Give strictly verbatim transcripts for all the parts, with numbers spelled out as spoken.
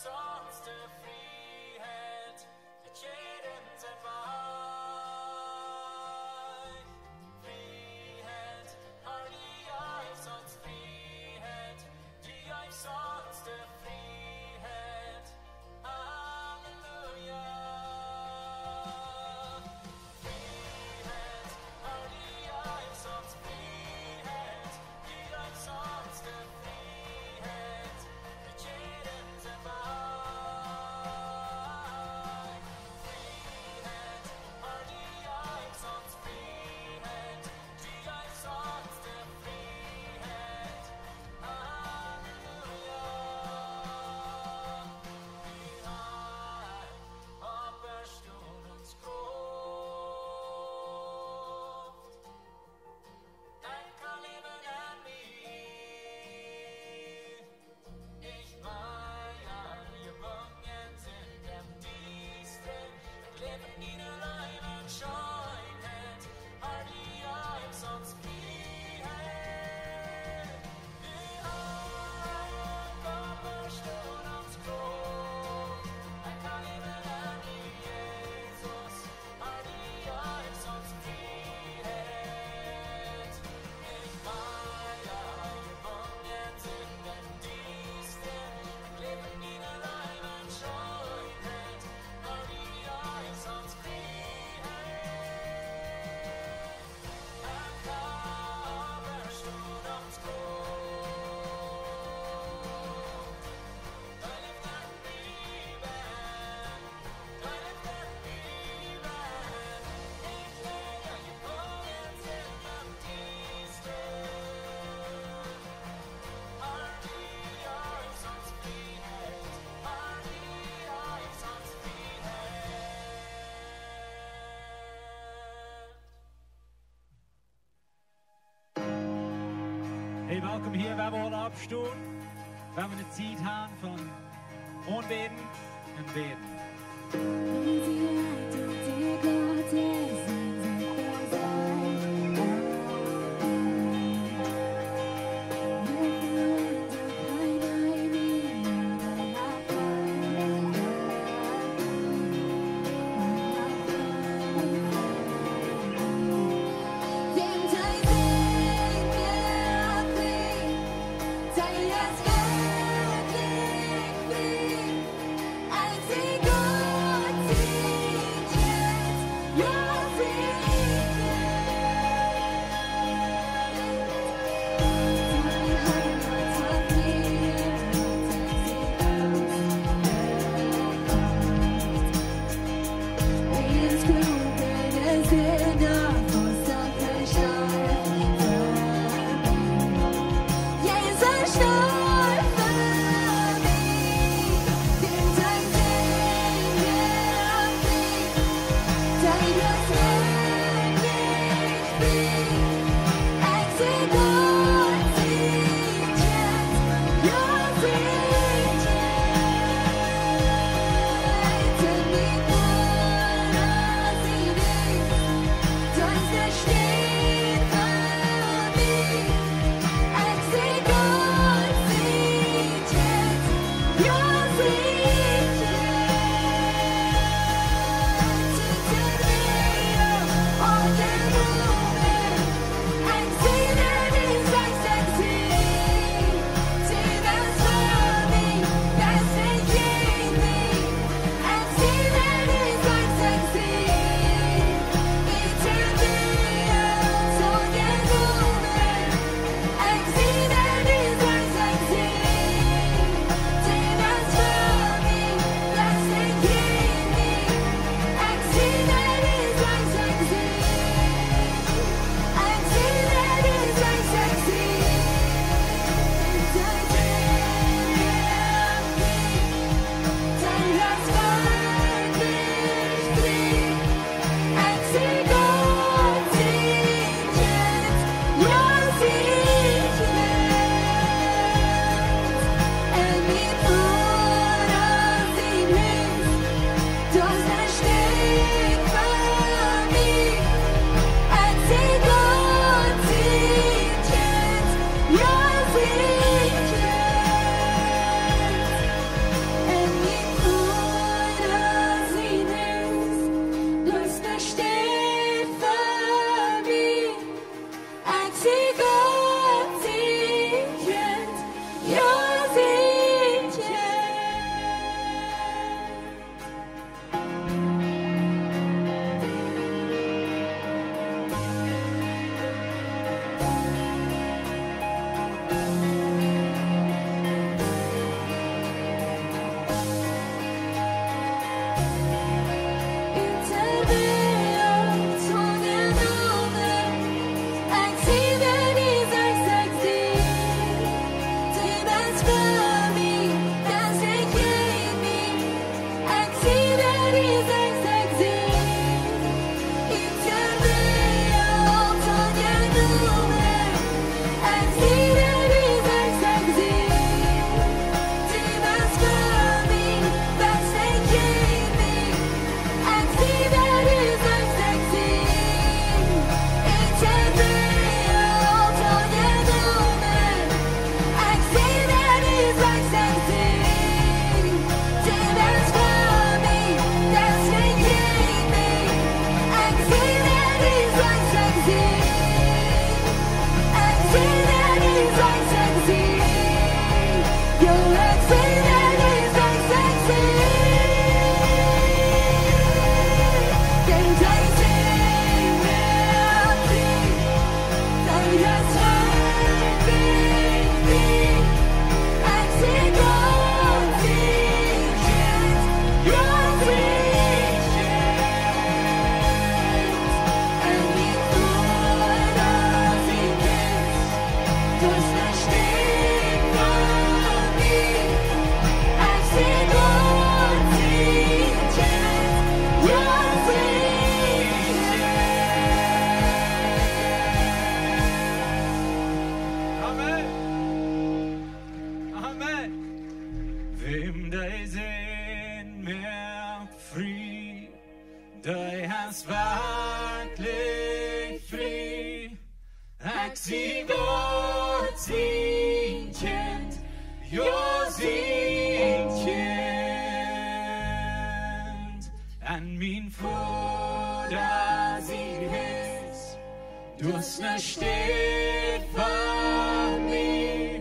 Sonst de Frieheit, de Kjäden sent wajch. Frieheit, Har, du jeefst ons Frieheit, du jeefst ons de Frieheit. Halleluja. Frieheit, Har, du jeefst ons Frieheit, du jeefst ons de Frieheit, de Kjäden sent wajch. Frieheit, Har, du jeefst ons Frieheit, du jeefst ons de Frieheit. Halleluja. Du hast Opstonunk Krauft. Dein Leben an mir. Nich mea jebungen sent em Diestren. Ekj läw en diene Leew un Scheenheit. Har, du jeefst ons Frieheit. Du hast Opstonunk Krauft. Dein Leben an mir, Jesus. Har, du jeefst ons Frieheit. Nich mea jebungen sent em Diestren. Ekj läw en diene Leew un Scheenheit. Har, du jeefst ons Frieheit. Dein Opstonunk Krauft. Hey, welkom hia. Wie woaren oppstonen. Wie woaren eene Tiet haben von aunbäden un bäden. Wäm de Sän moakt frie, dee es werkjlich frie. Ekj sie Gott sien Kjint, jo, sien Kjint. En mien Voda sien Hus, doa es ne Städ fa mie.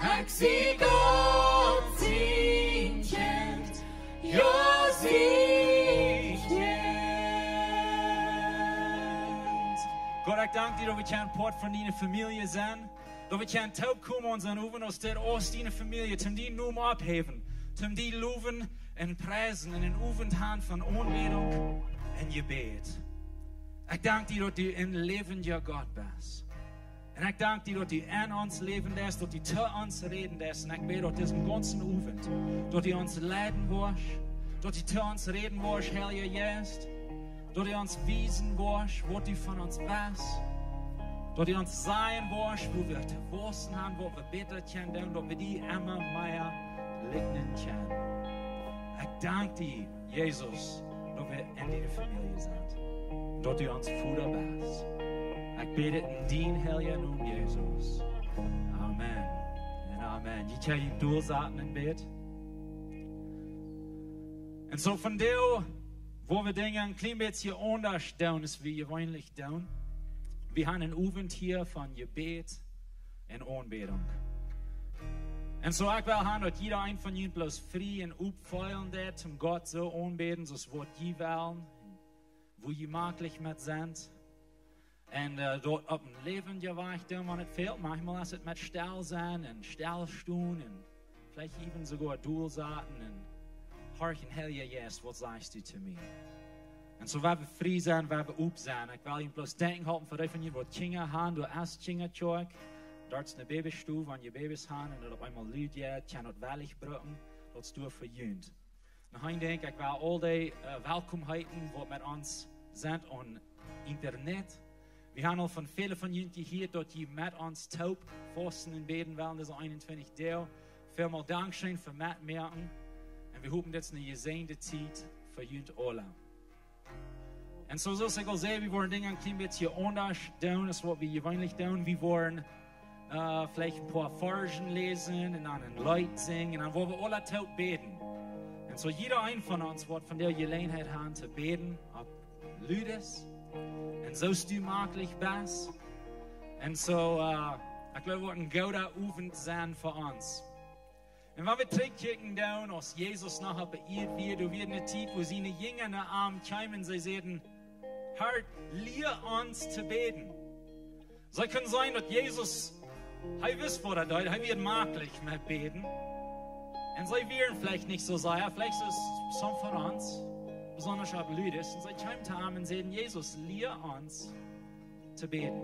Ekj sie Gott sien Kjint, jo, sien Kjint. Gott, ekj dank die, daut wie kjennen Poat von diene Famielje sennen. Daut wie kjennen toopkomen onsen Owent aus dit, aus diene Famielje, toom dienen Nomen opphäwen, toom die lowen un priesen en een Owent han von Aunbädunk un Jebäd. Ekj dank die, daut du een läwendja Gott best. Un ekj dank die, daut du en ons läwen deist, daut du to ons räden deist. Un ekj bäd, daut disen gaunzen Owent, daut du ons leiden woascht, daut du to ons räden woascht, Heilja Jeist, daut du ons wiesen woascht, waut du von ons west, daut du ons sajen woascht, wua wie to wausen han, waut wie bäta kjennen doonen, daut wie die emma mea likjnen kjennen. Ekj dank die, Jesus, daut wie en diene Famielje sent, daut du ons Voda best. Ekj bäd dit en dienen heiljen Nomen, Jesus. Amen. Un amen. Jie kjennen junt dolsaten em Bäd. Un soo vondoag, woo wie Dinja een kjlien bät aundasch doonen, aus wie jeweenlich doonen. Wie han een Owent hia von Jebäd un Aunbädunk. Un soo ekj well han, daut jieda een von junt bloos frie un oppfeelen deit, om Gott soo aunbäden, soo aus waut jie wellen, woo jie jemakjlich met sent. Un, äh, daut opp een läwendja Wajch doonen, wan et fält. Maunchmol es et met stell sennen un stell stonen un veleicht even soogoa dolsaten un horchen: Heilja Jeist, waut sajchst du to mie? Un soo woa wie frie sennen, woa wie op sennen. Ekj well junt bloos denkjen halpen fa dee von junt, waut Kjinja han, doa es Kjinjakjoakj, doa es ne Babystow, wan jie Babys han un daut opp eemol lud jeit, kjenn daut wellich brucken, daut es doa fa junt. Noch een Dinkj, ekj well aul dee, äh, welkom heeten, waut met ons sent aun Internet. Wie han aul von väle von junt jehieet, daut jie met ons toop fausten un bäden wellen dise eenuntwintich Doag. Välmol dankscheen fa metmoaken. Un wie hopen, dit es ne jesäajende Tiet fa junt aula. Un soo, soo aus ekj aul säd, wie woaren Dinja een kjlien bät aundasch doonen, aus waut wie jeweenlich doonen. Wie woaren, äh, veleicht een poa Varzen läsen un dan een Leet sinjen un dan woa wie aula toop bäden. Un soo jieda een von ons woat vondoag de Jeläajenheit han to bäden opp Ludes. Un soo aus du jemakjlich best. Un soo, äh, ekj gleew, woat een gooda Owent sennen fa ons. Un wan wie trigjkjikjen doonen, aus Jesus noch opp de Ieed wia, doa wia ne Tiet, wua siene Jinja no am kjeemen, see säden: Herr, lia ons to bäden. See kunnen seenen, daut Jesus, hee wist, waut hee deed, hee wia jemakjlich met bäden. Un see wieren veleicht nich soo sea, veleicht es soone von ons, besonda opp Ludes, un see kjeemen to am un säden: Jesus, lia ons to bäden.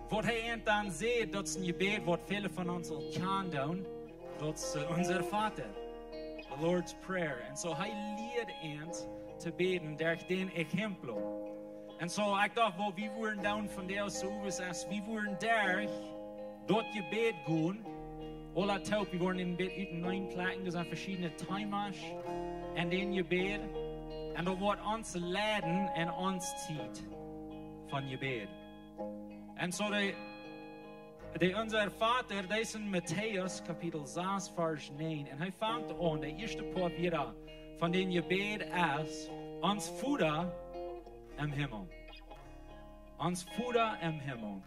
Waut hee an dan säd, daut es een Jebäd, waut väle von ons aul kjanen doonen, daut es, äh, Unser Vater, the Lord's Prayer. Un soo, hee lieed an to bäden derch dän Ejemplo. Un soo, ekj docht, waut wie woaren doonen vondoag soo aus, es wie woaren derch daut Jebäd gonen, aula toop, wie woaren een bät uteneen plekjen, doa sent veschiedne Themas en dän Jebäd. Un daut woat ons leiden en onse Tiet von Jebäd. Un soo de, de Unser Vater, dee es en Matäus Kapitel sas, Varsch näajen. Un hee fangt aun, de ieeschte poa Wieed von dän Jebäd es: Ons Voda em Himmel. Ons Voda em Himmel.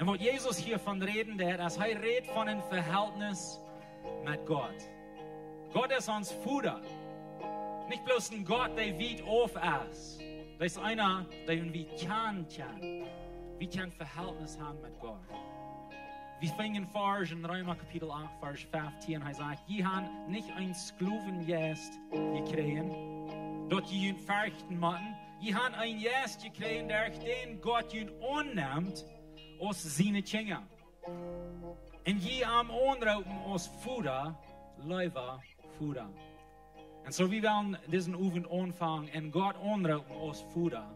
Un waut Jesus hia von räden deit, es, hee rät von een Vehältnis met Gott. Gott es ons Voda. Nich bloos een Gott, dee wiet auf es. Daut es eena, dee wie kjanen kjennen. Wie kjennen Vehältnis han met Gott. Wie finjen Varsch en Reema Kapitel acht, Varsch feftieen. Hee sajcht: Jie han nich een Sklowenjeist jekjräajen, daut jie junt ferchten motten. Jie han een Jeist jekjräajen, derch dän Gott junt aunnemt aus siene Kjinja. Un jie am aunroopen aus Voda, leewa Voda. Un soo, wie wellen disen Owent aunfangen un Gott aunroopen aus Voda,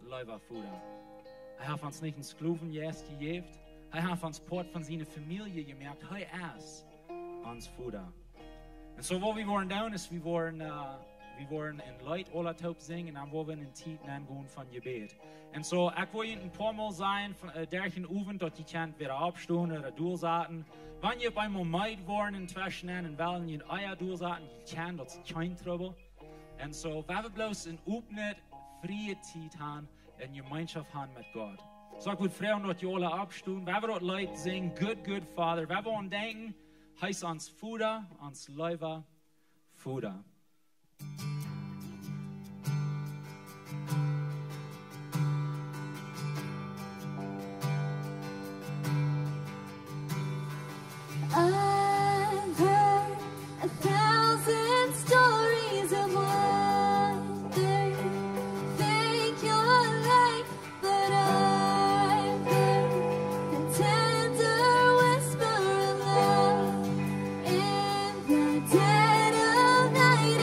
leewa Voda. Hee haft ons nich een Sklowenjeist jejäft. Hee haft ons Poat von siene Famielje jemoakt. Hee es ons Voda. Un soo waut wie woaren doonen es, wie woaren, äh, wie woaren een Leet aula toop sinjen un dan woa wie en eene Tiet nengonen von Jebäd. Un soo, ekj well junt een poa Mol sajen, von, äh, derch dän Owent, daut jie kjennen wada oppstonen ooda doa sitten. Wan jie opp eemol meed woaren en tweschen un wellen junt ea doa sitten, jie kjennen, daut es kjeen Trubbel. Un soo, wie haben bloos eene opne, frie Tiet haben un Jemeenschoft haben met Gott. Soo, ekj wudd froagen, daut jie aula oppstonen. Wie haben daut Leet sinjen, Good, Good Father. Wie haben aun denkjen, hee es ons Voda, ons leewa Voda. I've heard a thousand stories of wonder. Thank your life, but I've heard the tender whisper of love in the dead of night.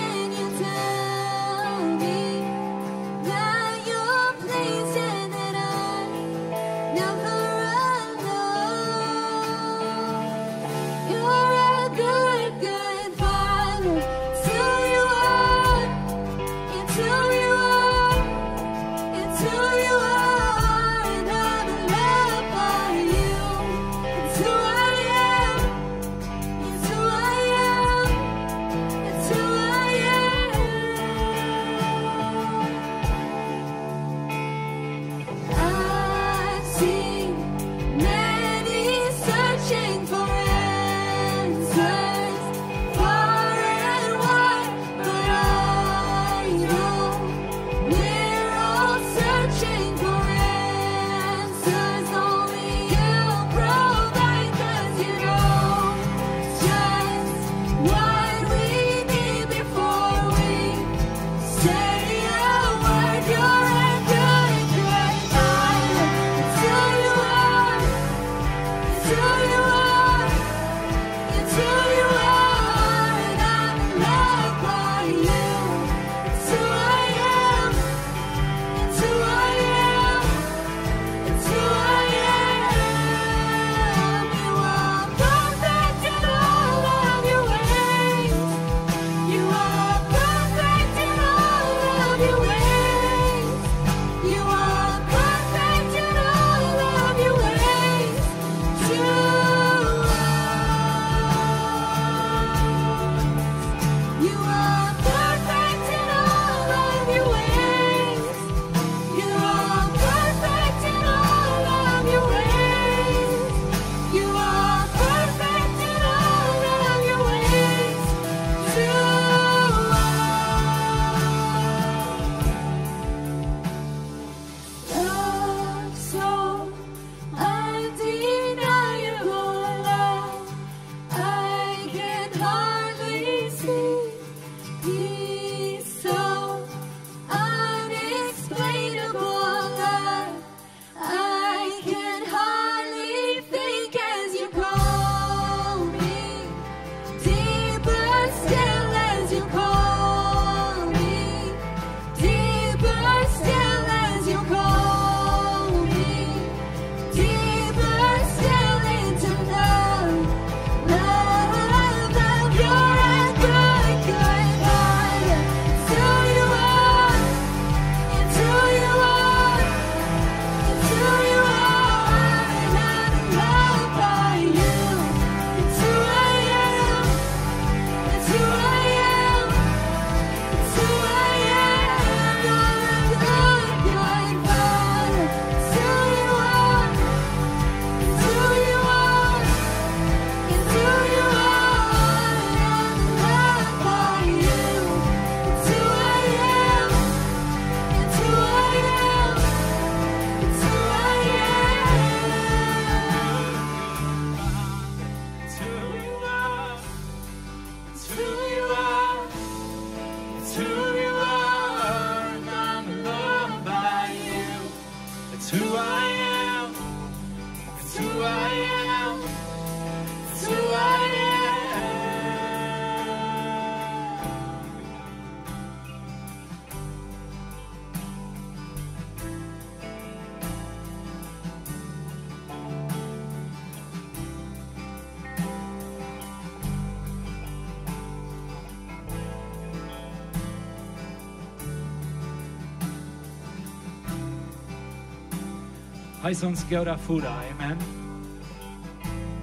Hee es ons gooda Voda, amen.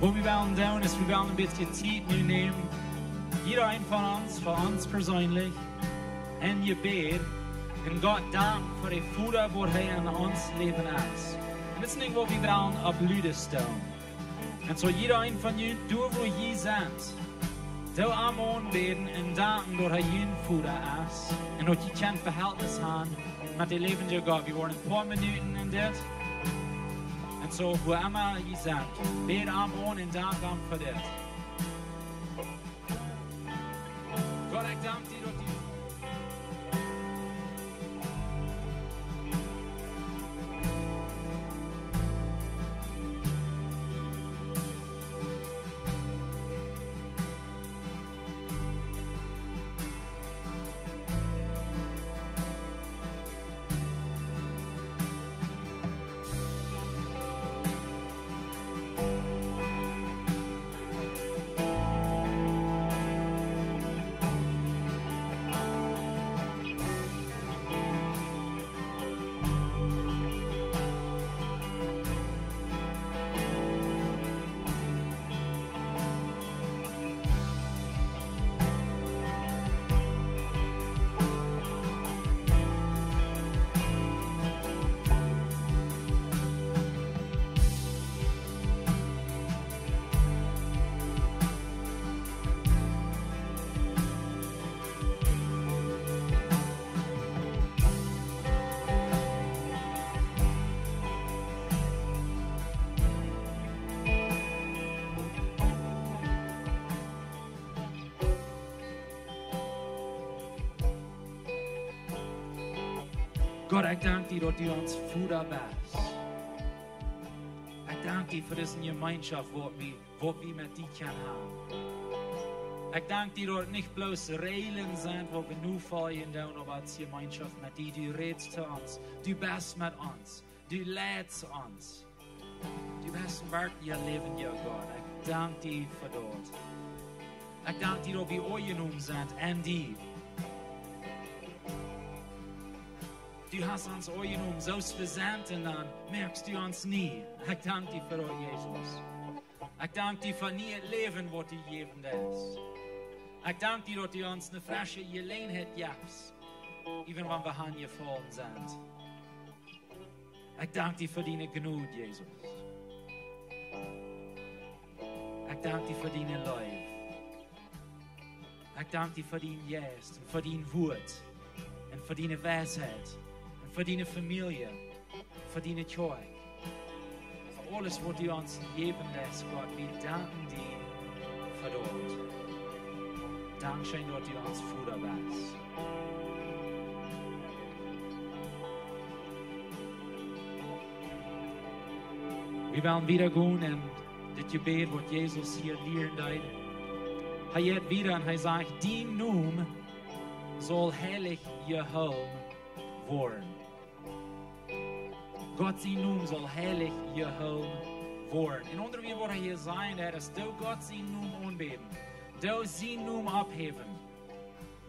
Waut wie wellen doonen es, wie wellen een bät Tiet nu nämen, jieda eena von ons, fa ons perseenlich, enn Jebäd, un Gott danken fa de Voda, waut hee enn ons Läwen es. Un dit es een Dinkj, waut wie wellen opp ludes doonen. Un soo jieda eena von junt, doa wua jie sent, doo am aunbäden un danken, daut hee jun Voda es. Un daut jie kjennen Vehältnis haben met dän läwendjen Gott. Wie woaren een poa Minuten enn dit. Un soo, wua emma jie sent, bäd am aun un dank am fa dit. Gott, ekj dank die, daut du Gott, ekj dank die, daut du ons Voda best. Ekj dank die fa dise Jemeenschoft, waut wie, waut wie met die kjennen haben. Ekj dank die, daut nich bloos Räajlen sent, waut wie nu foljen doonen, oba aus Jemeenschoft met die, du rätst to ons, du best met ons, du leitst ons. Du best een werkjlicha läwendja Gott. Ekj dank die fa daut. Ekj dank die, daut wie aunjenomen sent enn die. Du hast ons aunjenomen, soo aus wie sent, un dan moakst du ons nie. Ekj dank die fa daut, Jesus. Ekj dank die fa nieet Läwen, waut du jäwen deist. Ekj dank die, daut du ons eene fresche Jeläajenheit jefst, even wan wie hanjefollen sent. Ekj dank die fa diene Jnod, Jesus. Ekj dank die fa diene Leew. Ekj dank die fa dienen Jeist un fa dien Wuat un fa diene Weisheit un fa diene Famielje, fa diene Kjoakj, fa aules, waut du ons jäwen deist, Gott. Wie danken die fa daut. Dankscheen, daut du ons Voda best. Wie wellen wieda gonen enn dit Jebäd, waut Jesus hia lieren deed. Hee jeit wieda un hee sajcht: Dien Nomen saul heilich jehoolen woaren. Gott sien Nomen saul heilich jehoolen woaren. Enn aundre Wieed, waut hee hia sajen deit, es: Doo Gott sien Nomen aunbäden. Doo sien Nomen opphäwen.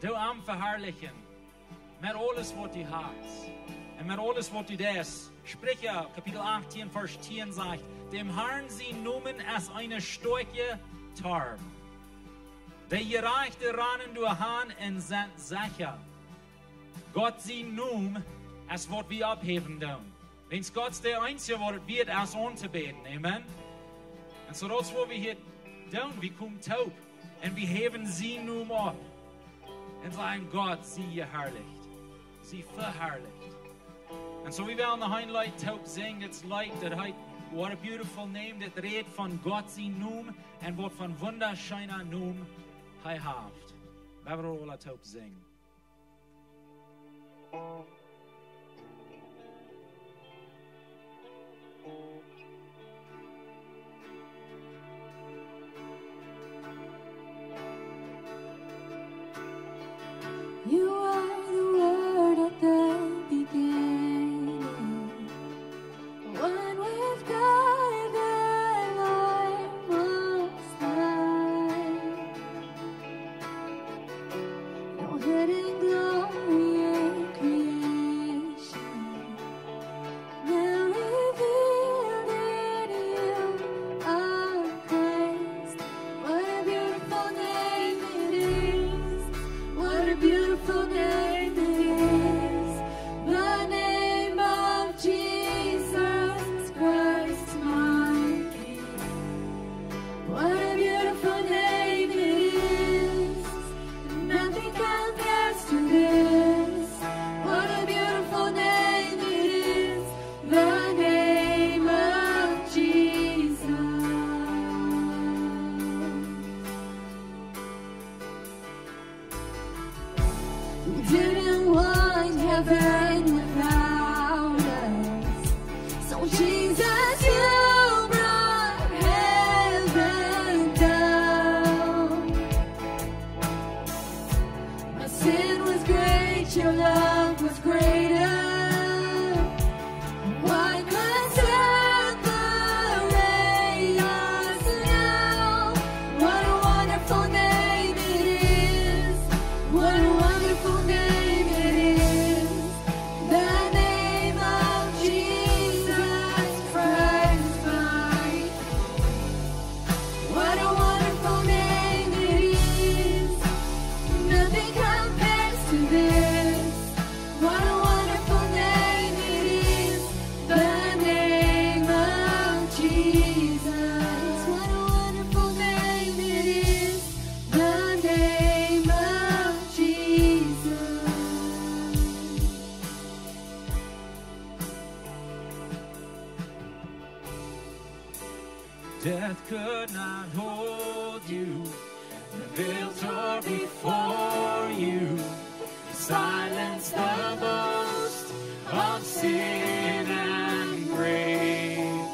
Doo am veharlichen. Met aules, waut du hast. Un met aules, waut du deist. Spricha, Kapitel achtieen, Varsch tieen sajcht: Däm Harn sien Nomen es eene stoakje Torf. De Jerajchte ranen doa han un sent secha. Gott sien Nomen es, waut wie opphäwen doonen. Wiels Gott es de eensje, waut et wieet es auntobäden. Amen. Un soo daut es, waut wie hia doonen. Wie komen toop un wie häwen sien Nomen opp un sajen: Gott, sie jeharlicht, sie veharlicht. Un soo, wie wellen noch een Leet toop sinjen. Dit Leet, daut heet What a Beautiful Name. Dit rät von Gott sien Nomen un waut fa een wundascheena Nomen hee haft. Wie wellen aula toop sinjen. You are the Word at the beginning. One with God, the Lord Most High. Your hidden glory in creation, now revealed Didn't want heaven without us. So Jesus, you brought heaven down. My sin was great, your love was greater. What could separate us now? What a wonderful name it is. What a wonderful name it is. The name of Jesus Christ, my King. What a wonderful name it is. Nothing compares to this. What a wonderful name it is. The name of Jesus. What a wonderful name it is. The name of Jesus. Death could not hold you. The veil tore before you. Silence the boast of sin and grave.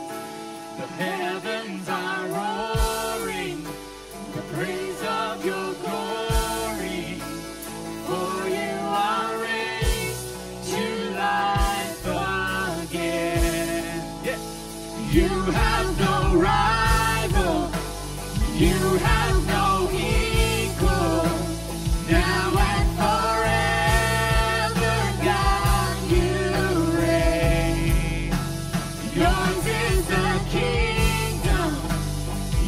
The heavens are roaring the praise of your glory. For you are raised to life again. Yes. You have no rival. You have no equal. Now and forever, God, you reign. Yours is the kingdom.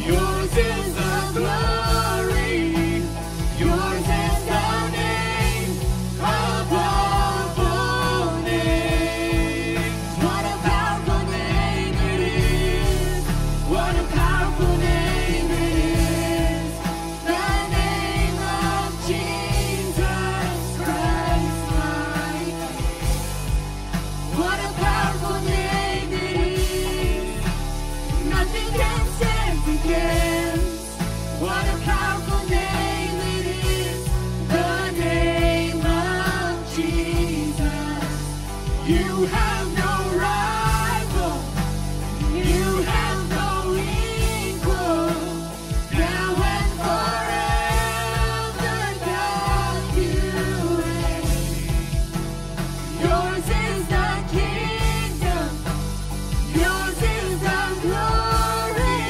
Yours is the glory. Yours is the name above all names. What a powerful name it is. What a powerful name it is. The name of Jesus Christ, my King. What a powerful name it is. Nothing can stand against. What a powerful name it is. The name of Jesus. You have no rival. You have no equal. Now and forever, God, you reign. Yours is the kingdom. Yours is the glory.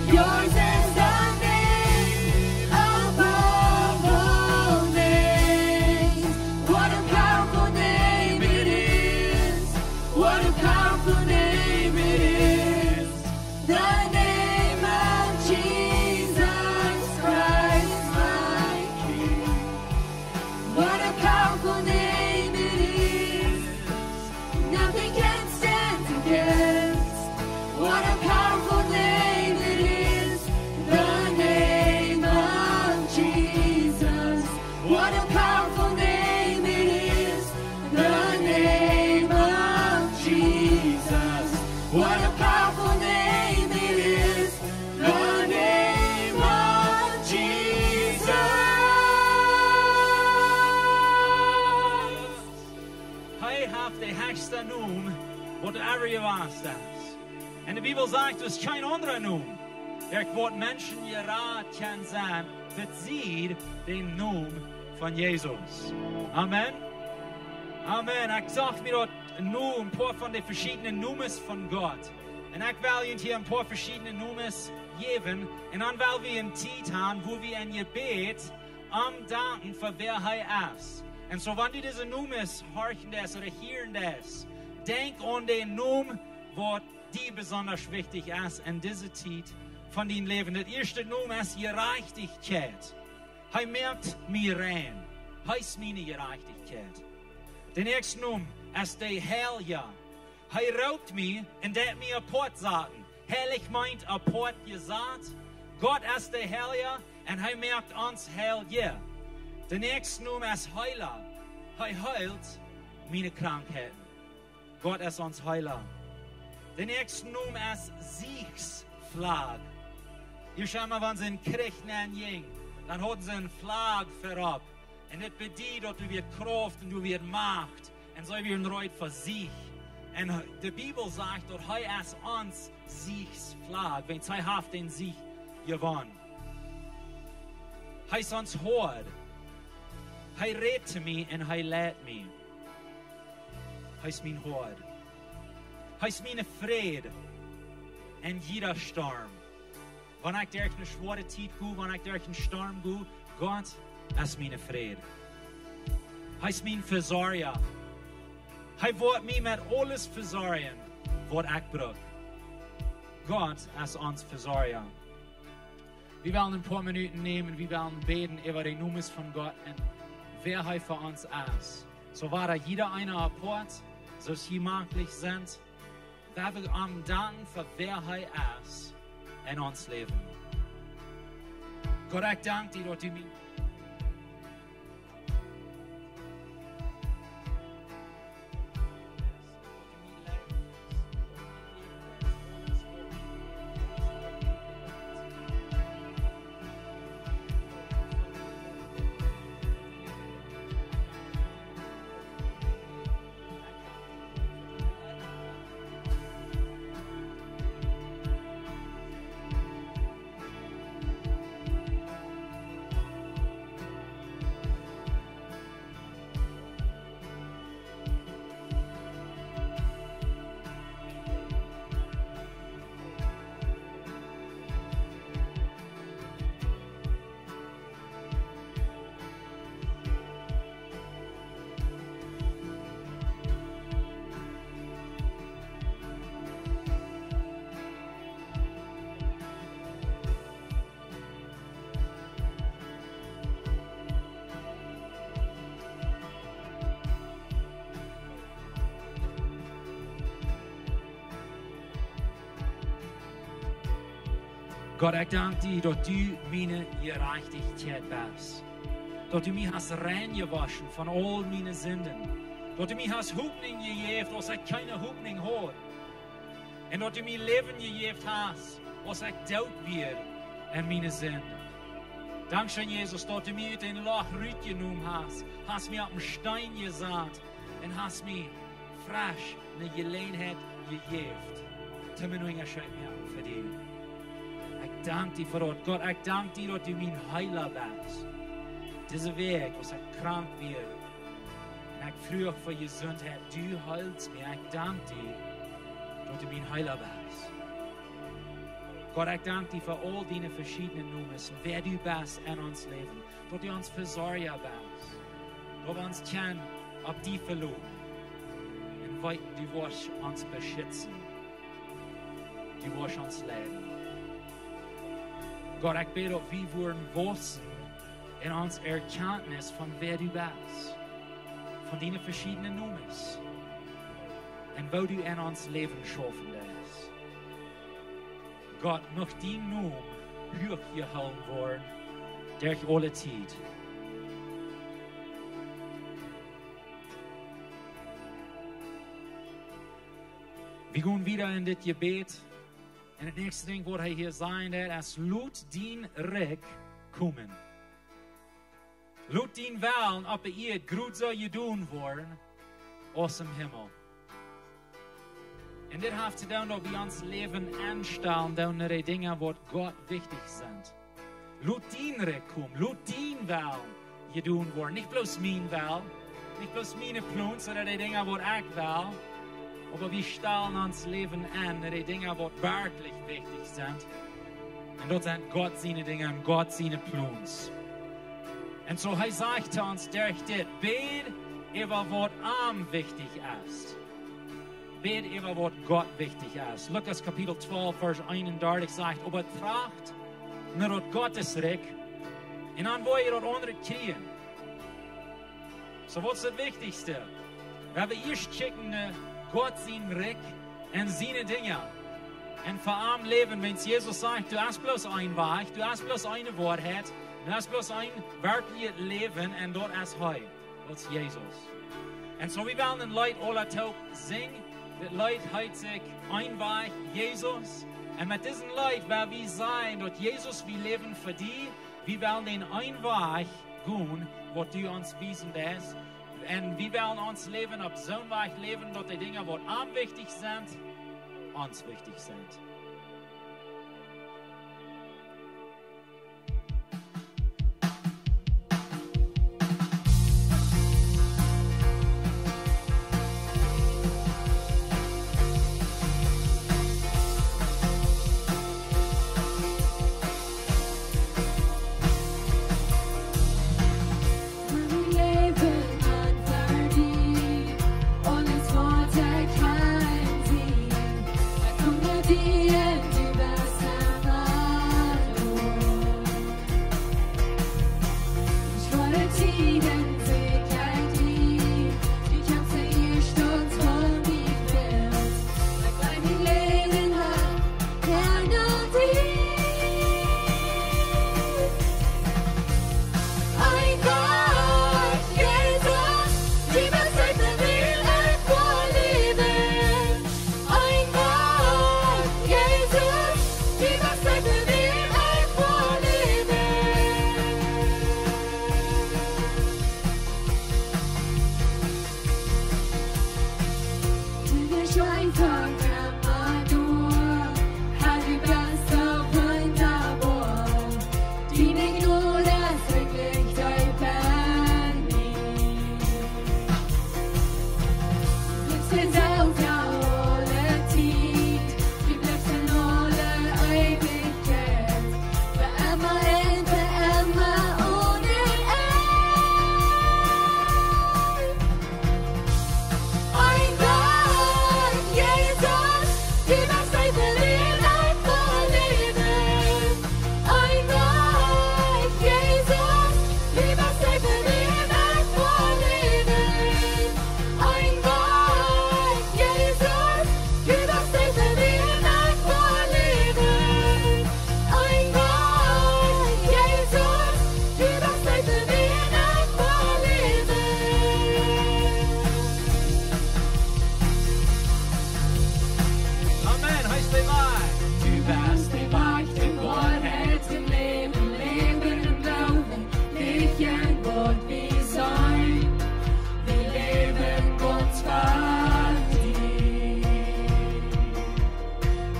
Yours is the name above all names. What a powerful name it is. What a powerful name it is. The name of Jesus Christ, my King. What a powerful name it is. Nothing can stand against. What a powerful name it is. The name of Jesus. What a powerful name it is. The name of Jesus. What a powerful name it is. The name of Jesus. Hee haft dän hechsten Nomen, waut doa ever jewast es. Un de Bibel sajcht, doa es kjeen aundra Nomen, derch waut Menschen jerat kjennen sennen, besied dän Nomen von Jesus. Amen. Amen. Ekj sach mie doa nu een poa von de veschiedne Nomes von Gott. Un ekj well junt hia een poa veschiedne Nomes jäwen. Un dan well wie eene Tiet haben, wua wie een Jebäd aum danken fa wäa hee es. Un soo, wan du dise Nomes horchen deist ooda hieren deist, denkj aun dän Nomen, waut die besonda wichtich es en dise Tiet von dien Läwen. Daut ieeschte Nomen es Jerajchtichkjeit. Hee moakt mie rein. Hee es miene Jerajchtichkjeit. De näakjste Nomen es de Heilja. Hee roopt mie un deit mie apoat saten. Heilich meent apoat jesat. Gott es de Heilja un hee moakt ons heil. De näakjste Nomen es Heela. Hee heelt miene Krankheiten. Gott es ons Heela. De näakjste Nomen es Siechsflagg. Jie weeten, wan see en Kjrich nenn jinjen, dan hauden see eene Flagg verop. Un dit bediet daut du wieescht Krauft un du wieescht Macht. Un soo wia een Reut fa Sieg. Un de Bibel sajcht daut hee es ons Siegsflag, wiels hee haft dän Sieg jewonnen. Hee es ons Hoad. Hee rät to mie un hee leit mie. Hee es mien Hoad. Hee es mien Fräd en jieda Storm. Wan ekj derch eene schwoare Tiet go, wan ekj derch eenen Storm go, Gott es mien Fräd. Hee es mien Vesorja. Hee woat mie met aules vesorjen, waut ekj bruck. Gott es ons Vesorja. Wie wellen een poa Minuten nämen, wie wellen bäden äwa de Nomes von Gott un wäa hee fa ons es. Soo woat jieda eena apoat, soo aus jie maklich sent, woa wie am danken fa wäa hee es en ons Läwen. Gott, ekj dank die, daut du mie Gott, ekj dank die, daut du miene Jerajchtichkjeit best. Daut du mie hast reinjewoschen von aul miene Sinden. Daut du mie hast Hopninj jejäft, aus ekj kjeene Hopninj haud. Un daut du mie Läwen jejäft hast, aus ekj doot wia en miene Sind. Dankscheen, Jesus, daut du mie ut dän Loch rutjenomen hast, hast mie opp eenen Steen jesat un hast mie fresch eene Jeläajenheit jejäft, toom een Unjascheet moaken fa die. Ekj dank die fa daut. Gott, ekj dank die, daut du mien Heela best. Dise Wäakj, aus ekj krank wia, un ekj fruach fa Jesundheit, du heelst mie. Ekj dank die, daut du mien Heela best. Gott, ekj dank die fa aul diene veschiedne Nomes, wäa du best en ons Läwen, daut du ons Vesorja best, daut wie ons kjennen opp die veloten un weeten, du woascht ons beschitzen, du woascht ons leiden. Gott, ekj bäd, daut wie wudden wausen en ons Erkjantnis von wäa du best, von diene veschiedne Nomes un woo du en ons Läwen schaufen deist. Gott, mucht dien Nomen huach jehoolen woaren derch aule Tiet. Wie gonen wieda en dit Jebäd. Un daut näakjste Dinkj, waut hee hia sajcht, daut es: Lot dien Rikj komen. Lot dien Wellen opp de Ieed jrod soo jedonen woaren aus em Himmel. Un dit haft to doonen, daut wie ons Läwen enstalen doonen no de Dinja, waut Gott wichtich sent. Lot dien Rikj komen, lot dien Wellen jedonen woaren. Nich bloos mien Wellen, nich bloos miene Plons ooda de Dinja, waut ekj well, oba wie stalen ons Läwen en no de Dinja, waut werkjlich wichtich sent. Un daut sent Gott siene Dinja un Gott siene Plons. Un soo hee sajcht to ons derch dit: Bäd äwa waut am wichtich es. Bäd äwa waut Gott wichtich es. Lukas Kapitel twalf, Varsch eenundartich sajcht: Oba tracht no daut Gottes Rikj, un dan woa jie daut aundre kjrieen. Soo, waut es daut Wichtichste? Wie haben ieescht kjikjen no Gott sien Rikj un siene Dinja. Un fa am läwen, wiels Jesus sajcht, doa es bloos een Wajch, doa es bloos eene Woarheit, doa es bloos een werkjlichet Läwen, un daut es hee, daut es Jesus. Un soo, wie wellen een Leet aula toop sinjen. Dit Leet heet sikj Een Wajch, Jesus. Un met disen Leet well wie sajen, daut Jesus, wie läwen fa die, wie wellen dän eenen Wajch gonen, waut du ons wiesen deist. Un wie wellen ons Läwen opp soon Wajch läwen, daut de Dinja, waut am wichtich sent, ons wichtich sent. Mien Läwen aun fa die, aules waut ekj ha, sie. Ekj kom no die un du best emma doa. Schwoare Tieden, Sicherheit, die, die kjemfst du ieescht fa mie. Ekj well mien Läwen han, Herr, no die. Eefach, Jesus, du best de Welt, ekj well läwen. Eefach, Jesus, du best de Welt, ekj well läwen. Du best eefach emma doa, Herr, du best soo wundaboa. Diene Jnod es werkjlich deep en mie. Du bliffst deselwja aule Tiet, du bliffst en aule Eewichkjeit, fa emma un fa emma onen Enj. Eefach, Jesus, du best de Welt, ekj well läwen. Eefach, Jesus, du best de Welt, ekj well läwen. Eefach, Jesus, du best de Welt, ekj well läwen. Eefach, Jesus, du best de Welt, ekj well läwen. Amen. Hee es de Wajch. Du best de Wajch, de Woarheit, daut Läwen, Läwen em Gloowen, nich en waut wie seenen. Wie läwen gaunz fa die.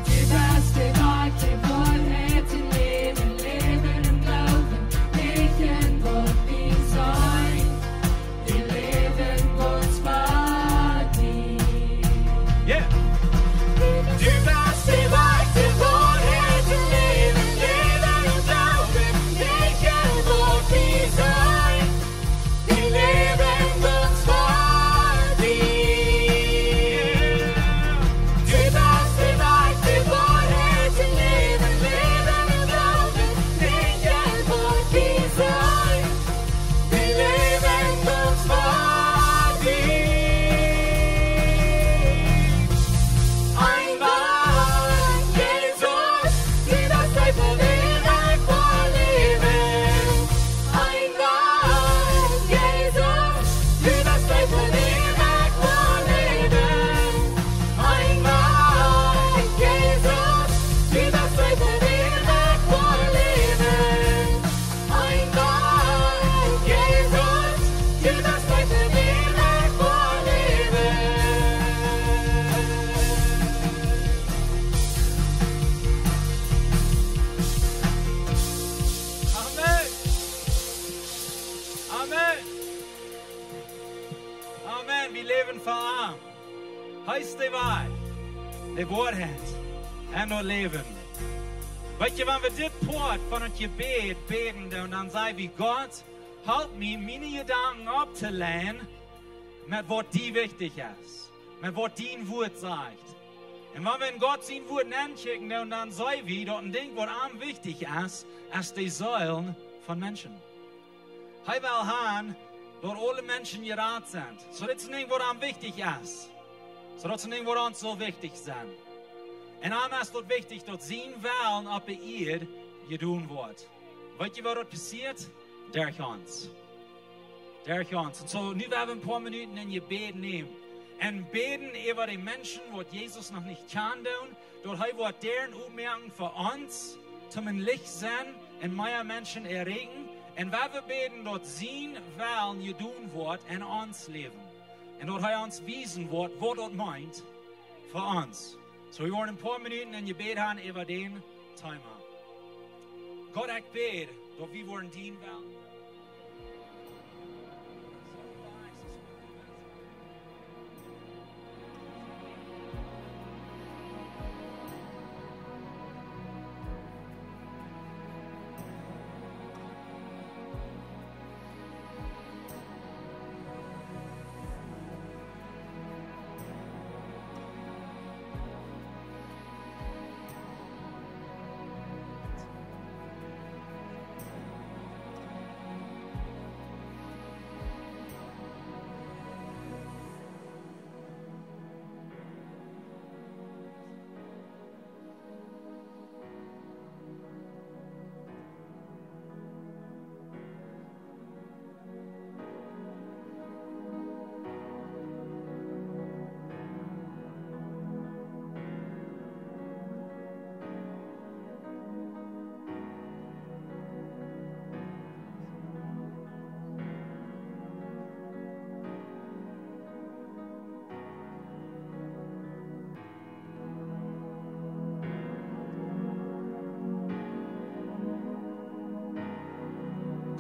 Du best de Wajch, de Woarheit, daut Läwen, Läwen em Gloowen, nich en waut wie seenen. Wie läwen gaunz fa die. Yeah. Du best de Wajch, de Woarheit, daut Läwen, Läwen em Gloowen, nich en waut wie seenen. Wie läwen gaunz fa die. Du best de Wajch, de Woarheit, daut Läwen, Läwen em Gloowen, nich en waut wie seenen. Wie läwen gaunz fa die. Eefach, Jesus, du best de Welt, ekj well läwen. Eefach, Jesus, du best de Welt, ekj well läwen. Eefach, Jesus, du best de Welt, ekj well läwen. Eefach, Jesus, du best de Welt, ekj well läwen. Amen. Amen. Amen. Wie läwen fa am. Hee es de Wajch, de Woarheit un daut Läwen. Weetst du, wan wie dit Poat von daut Jebäd bäden, dan, dan saj wie: Gott, halp mie, miene Jedanken opptoleien met waut die wichtich es, met waut dien Wuat sajcht. Un wan wie en Gott sien Wuat nenkjikjen, dan, dan saj wie, daut een Dinkj, waut am wichtich es, es de Seelen von Menschen. Hee well han, daut aule Menschen jerat sent. Soo, dit es een Dinkj, waut am wichtich es. Soo, daut es een Dinkj, waut ons soo wichtich es. Un am es daut wichtich, daut sien Wellen opp de Ieed jedonen woat. Weetst du, woo daut passieet? Derch ons. Derch ons. Un soo, nu woa wie een poa Minuten en Jebäd nämen. Un bäden äwa de Menschen, waut Jesus noch nich kjanen doonen, daut hee woat Däaren opmoaken fa ons, toom een Licht sennen un mea Menschen erreichen. Un wie wellen bäden, daut sien Wellen jedonen woat en ons Läwen. Un daut hee ons wiesen woat, waut daut meent fa ons. Soo, wie woaren een poa Minuten een Jebäd haben äwa dit Thema. Gott, ekj bäd, daut wie woaren dienen Wellen.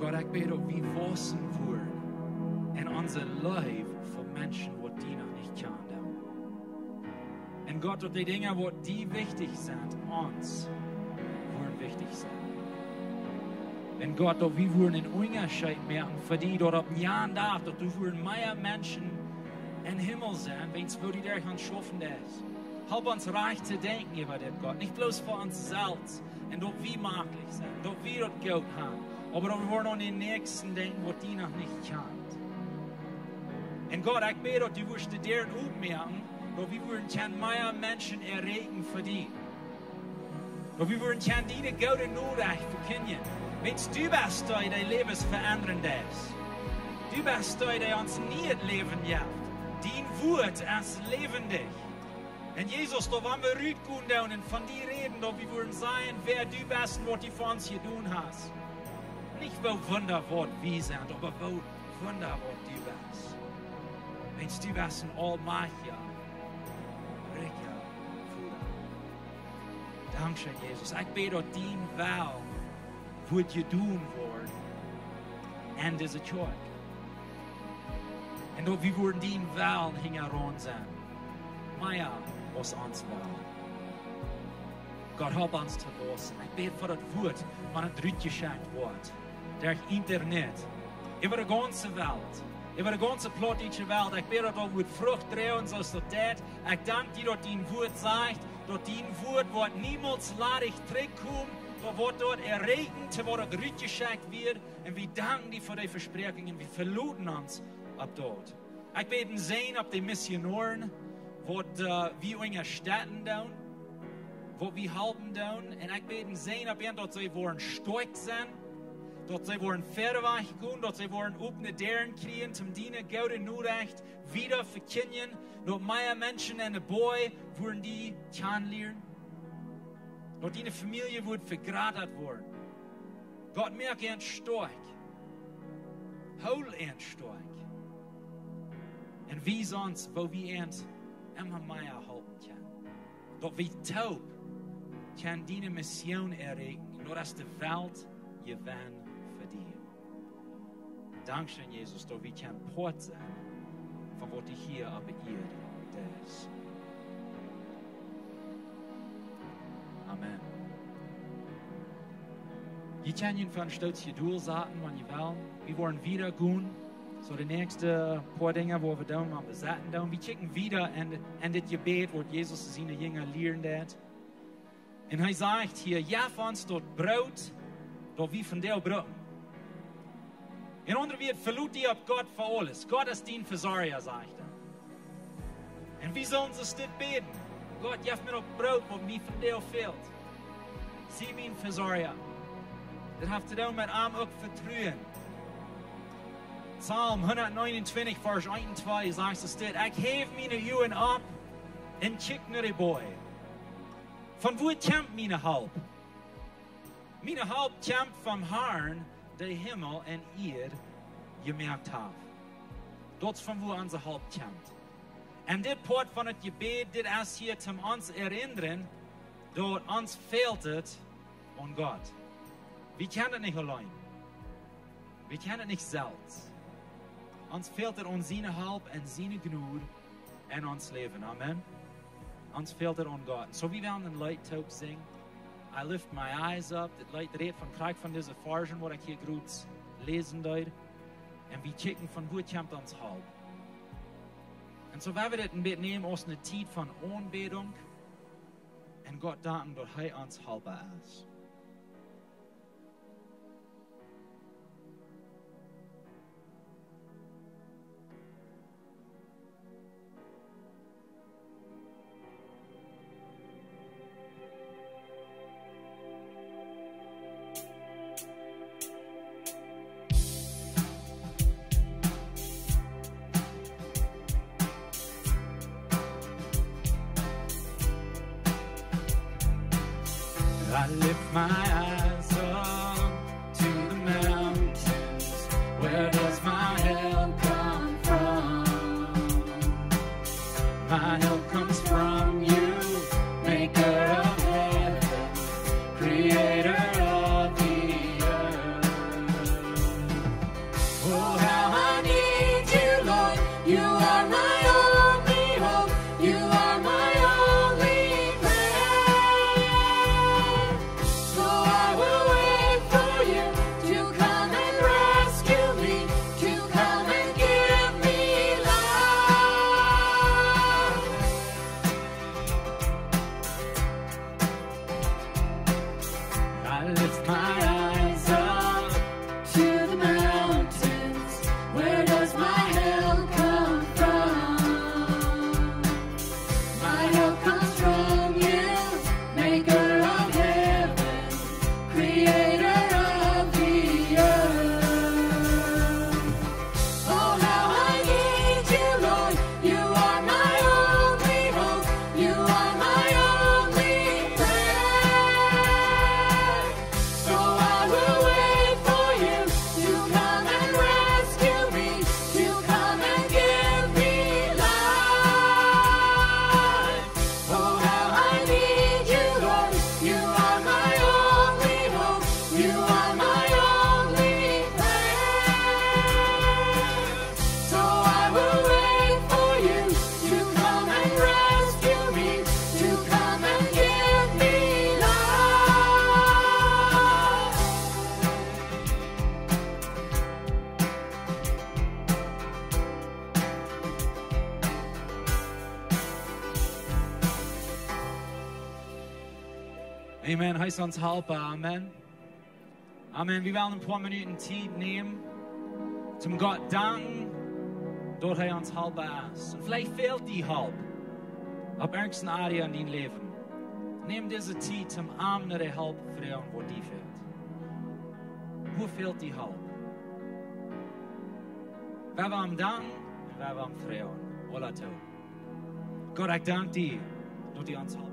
Gott, ekj bäd, daut wie wausen woaren en onse Leew fa Menschen, waut die noch nich kjanen. Un Gott, daut dee Dinja, waut die wichtich sent, ons woaren wichtich sennen. Un Gott, daut wie woaren een Unjascheet moaken fa die, daut opp een Joa doa, daut doa woaren mea Menschen em Himmel sennen, wan wie die doa aun schaufen doonen. Help ons rajcht to denkjen äwa dit, Gott. Nich bloos fa ons selfst un daut wie maklich sent, daut wie daut goot haben, oba daut wie woaren aun dän Näakjsten denkjen, waut die noch nich kjant. Un Gott, ekj bäd, daut du woascht de Däaren opmoaken, daut wie woaren kjennen mea Menschen erreichen fa die. Daut wie woaren kjennen diene goode Norecht vekjindjen. Wiels du best dee, dee Läwes veendren deist. Du best dee, dee ons nieet Läwen jeft. Dien Wuat es läwendich. Un Jesus, daut wan wie rutgonen doonen un von die räden, daut wie woaren seenen, wäa du best un waut du fa ons jedonen hast. Nich woo wundaboa wie sent, oba woo wundaboa du best. Wiels du best een aulmajchtja, rikja Voda. Dankscheen, Jesus. Ekj bäd, daut dien Wellen woat jedonen woaren en dise Kjoakj. Un daut wie woaren dien Wellen hinjaraun sennen. Mea aus ons Wellen. Gott, help ons to wausen. Ekj bäd fa daut Wuat, waut rutjeschekjt woat. Derch Internet. Äwa de gaunze Welt. Äwa de gaunze plautdietsche Welt. Ekj bäd, daut daut woat Frucht droagen, soo aus daut deit. Ekj dank die, daut dien Wuat sajcht, daut dien Wuat woat niemols ladich trigjkomen, daut woat doa erreichen, to waut daut rutjeschekjt woat. Un wie danken die fa dee Vespräakjungen, wie veloten ons opp daut. Ekj bäd een Säajen opp de Missionoaren, waut, äh, wie unjastetten doonen, waut wie halpen doonen. Un ekj bäd een Säajen opp an, daut see woaren stoakj sennen, daut see woaren wieda wajch gonen, daut see woaren opne Däaren kjrieen, om diene goode Norecht wieda vekjindjen, daut mea Menschen enne Boaj woaren die kjanen lieren, daut diene Famielje woat vejrata woaren. Gott, moak an stoakj. Hool an stoakj. Un wies ons, woo wie an emma mea halpen kjennen. Daut wie toop kjennen diene Mission erreichen. Daut es de Welt jewennen fa die. Dankscheen, Jesus, daut wie kjennen Poat sennen von waut du hia opp de Ieed deist. Amen. Jie kjennen junt fa een Stootje doa saten, wan jie wellen. Wie woaren wieda gonen. Soo, de näakjste poa Dinja, waut wie doonen, wan wie saten doonen. Wie kjikjen wieda en, en dit Jebäd, waut Jesus siene Jinja lieren deed. Un hee sajcht hia: "Jeff ons daut Broot, daut wie vondoag brucken." En aundre Wieed, veloot die opp Gott fa aules. Gott es dien Vesorja, sajcht hee. Un wie sellen ons dit bäden: "Gott, jeff mie daut Broot, waut mie vondoag fält. Sie mien Vesorja." Daut haft to doonen met am uk vetruen. Psalm hundatneenuntwintich, Varsch eent un twee sajcht et dit: "Ekj häw miene Uagen opp un kjikj no de Boaj. Von wua kjemt miene Help? Miene Help kjemt vom Harn, de Himmel un Ieed jemoakt haft. Daut es von wua onse Help kjemt. Un dit Poat von daut Jebäd, dit es hia toom ons erinnren, daut ons fält et aun Gott. Wie kjennen et nich auleen. Wie kjennen et nich selfst. Ons fält et aun siene Help un siene Jnod en ons Läwen. Amen. Ons fält et aun Gott. Soo, wie wellen een Leet toop sinjen. I lift my eyes up. Dit Leet rät von, krakjt von dise Varschen, waut ekj hia jrod läsen deed. Un wie checken von wua kjemt ons Help. Un soo, wie wellen dit een bät nämen aus eene Tiet von Aunbädunk un Gott danken, daut hee ons Halpa es. I lift my eyes up to the mountains. Where does my help come from? My help comes from you, maker of heaven, creator of the earth. Oh, how I need you, Lord. You are my only hope. You are my only prayer. So I will wait for you to come and rescue me, to come and give me life. I lift my eyes up to the mountains. Where does my help come from? My help comes from you, maker of heaven, creator of the earth. Oh, how I need you, Lord. You are my only hope. You are my only prayer. So I will wait for you to come and rescue me, to come and give me life. Oh, how I need you, Lord. You are my only hope. You are my only prayer. So I will wait for you to come and rescue me, to come and give me life. Amen. Hee es ons Halpa. Amen. Amen. Wie wellen een poa Minuten Tiet nämen, toom Gott danken, daut hee ons Halpa es. Un veleicht fält die Help opp irjent een Area en dien Läwen. Nem dise Tiet toom am no de Help froagen, waut die fält. Wua fält die Help? Wie wellen am danken un wie wellen am froagen. Aula toop. Gott, ekj dank die, daut du ons halpen.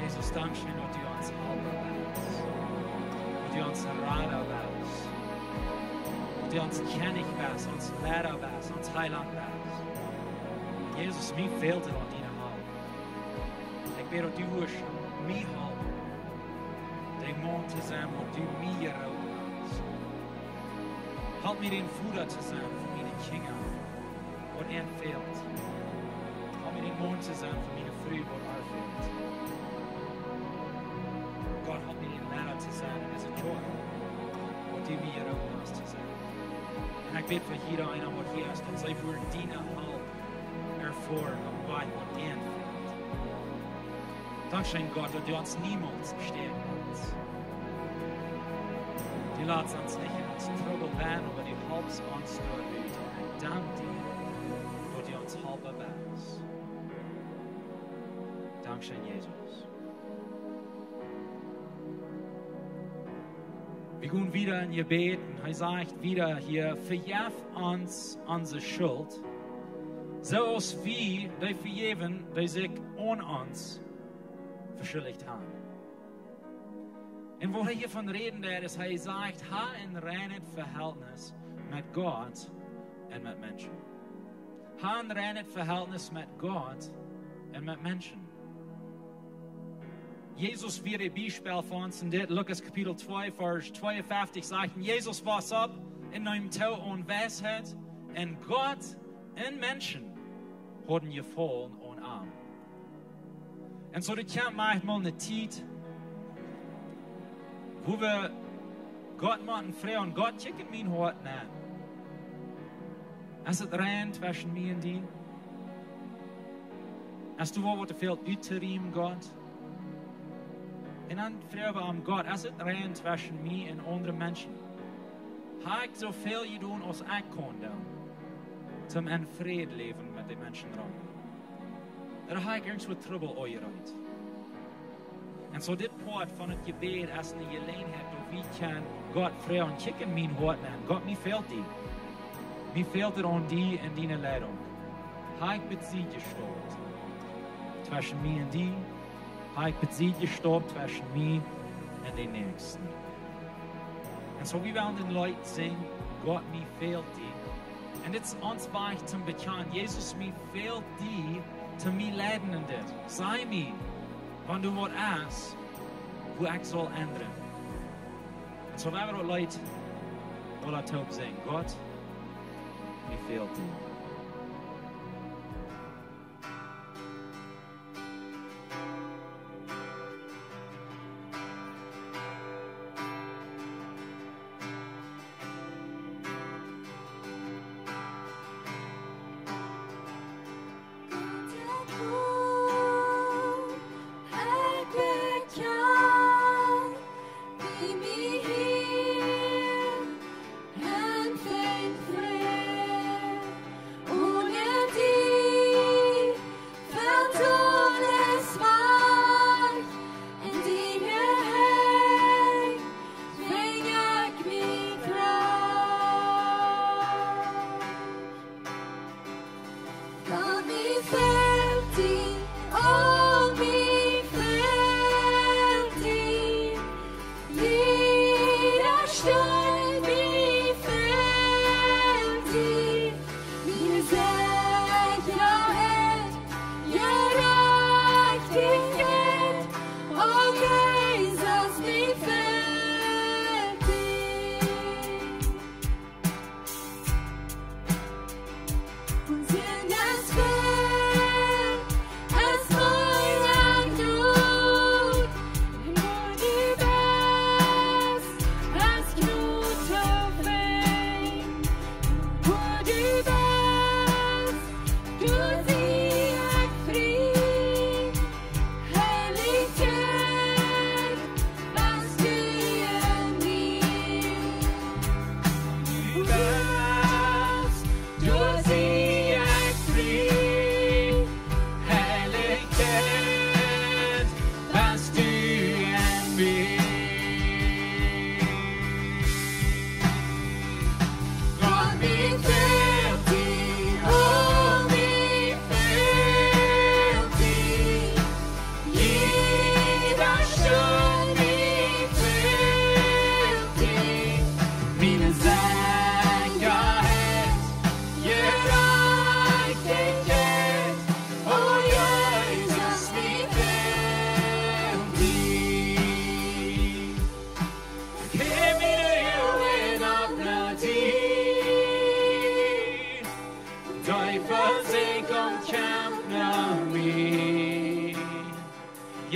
Jesus, dankscheen, daut du ons Halpa best, daut du ons Rada best, daut du ons Kjennich best, ons Leida best, ons Heilaunt best. Jesus, mie fält et aun diene Help. Ekj bäd, daut du wurscht mie halpen, de Maun to sennen, waut du mie jeroopen hast. Halp mie, dän Voda to sennen fa miene Kjinja, waut an fält. Halp mie, Maun to sennen fa miene Fru, waut äa fält. Gott, halp mie een Leida to sennen en dise Kjoakj, waut du mie hia opp hast to sennen. Un ekj bäd fa jieda eena, waut hia es, daut see fa diene Help erfoaren, waut waut an fält. Dankscheen, Gott, daut du ons niemols stäakjen woascht. Du latst ons nich en onsen Trubbel nenn, oba du halpst ons doarut. Ekj dank die, daut du ons Halpa best. Dankscheen, Jesus. Wie gonen wieda em Jebäd un hee sajcht wieda hia: "Vejeff ons onse Schult, soo aus wie dee vejäwen, dee sikj aun ons veschuldicht haben." Un waut hee hia von räden deit, es, hee sajcht: "Ha een reinet Vehältnis met Gott un met Menschen." Ha een reinet Vehältnis met Gott un met Menschen. Jesus wia een Biespel fa ons en dit. Lukas Kapitel twee, Varsch tweeunfeftich sajcht: "Un Jesus wos opp un neem too aun Weisheit, un Gott un Menschen hauden Jefaulen aun am." Un soo, daut kjemt mau mol eene Tiet, wua wie Gott motten froagen: "Gott, kjikj en mien Hoat nenn. Es et rein tweschen mie un die? Es doa waut, waut fält uttodoonen, Gott?" Un dan froag wie am: "Gott, es et rein tweschen mie un aundre Menschen? Ha ekj soo väl jedonen aus ekj kunn doonen, toom en Fräd läwen met de Menschen rom? Ooda ha ekj irjentwua Trubbel aunjerecht?" Un soo dit Poat von daut Jebäd es eene Jeläajenheit, daut wie kjennen Gott froagen: "Kjikj en mien Hoat nenn. Gott, mie fält die. Mie fält et aun die un diene Leidunk. Ha ekj besied jestaupt tweschen mie un die? Ha ekj besied jestaupt tweschen mie un dän Näakjsten?" Un soo, wie wellen daut Leet sinjen: "Gott, mie fält die." Un dit es ons Wajch toom bekjanen: "Jesus, mie fält die, toom mie leiden en dit. Saj mie, wan doa waut es, wua ekj saul endren." Un soo, wie wellen daut Leet aula toop sinjen: "Gott, mie fält die." Gott, ekj kom, ekj bekjan mie hia, en finj Fräd.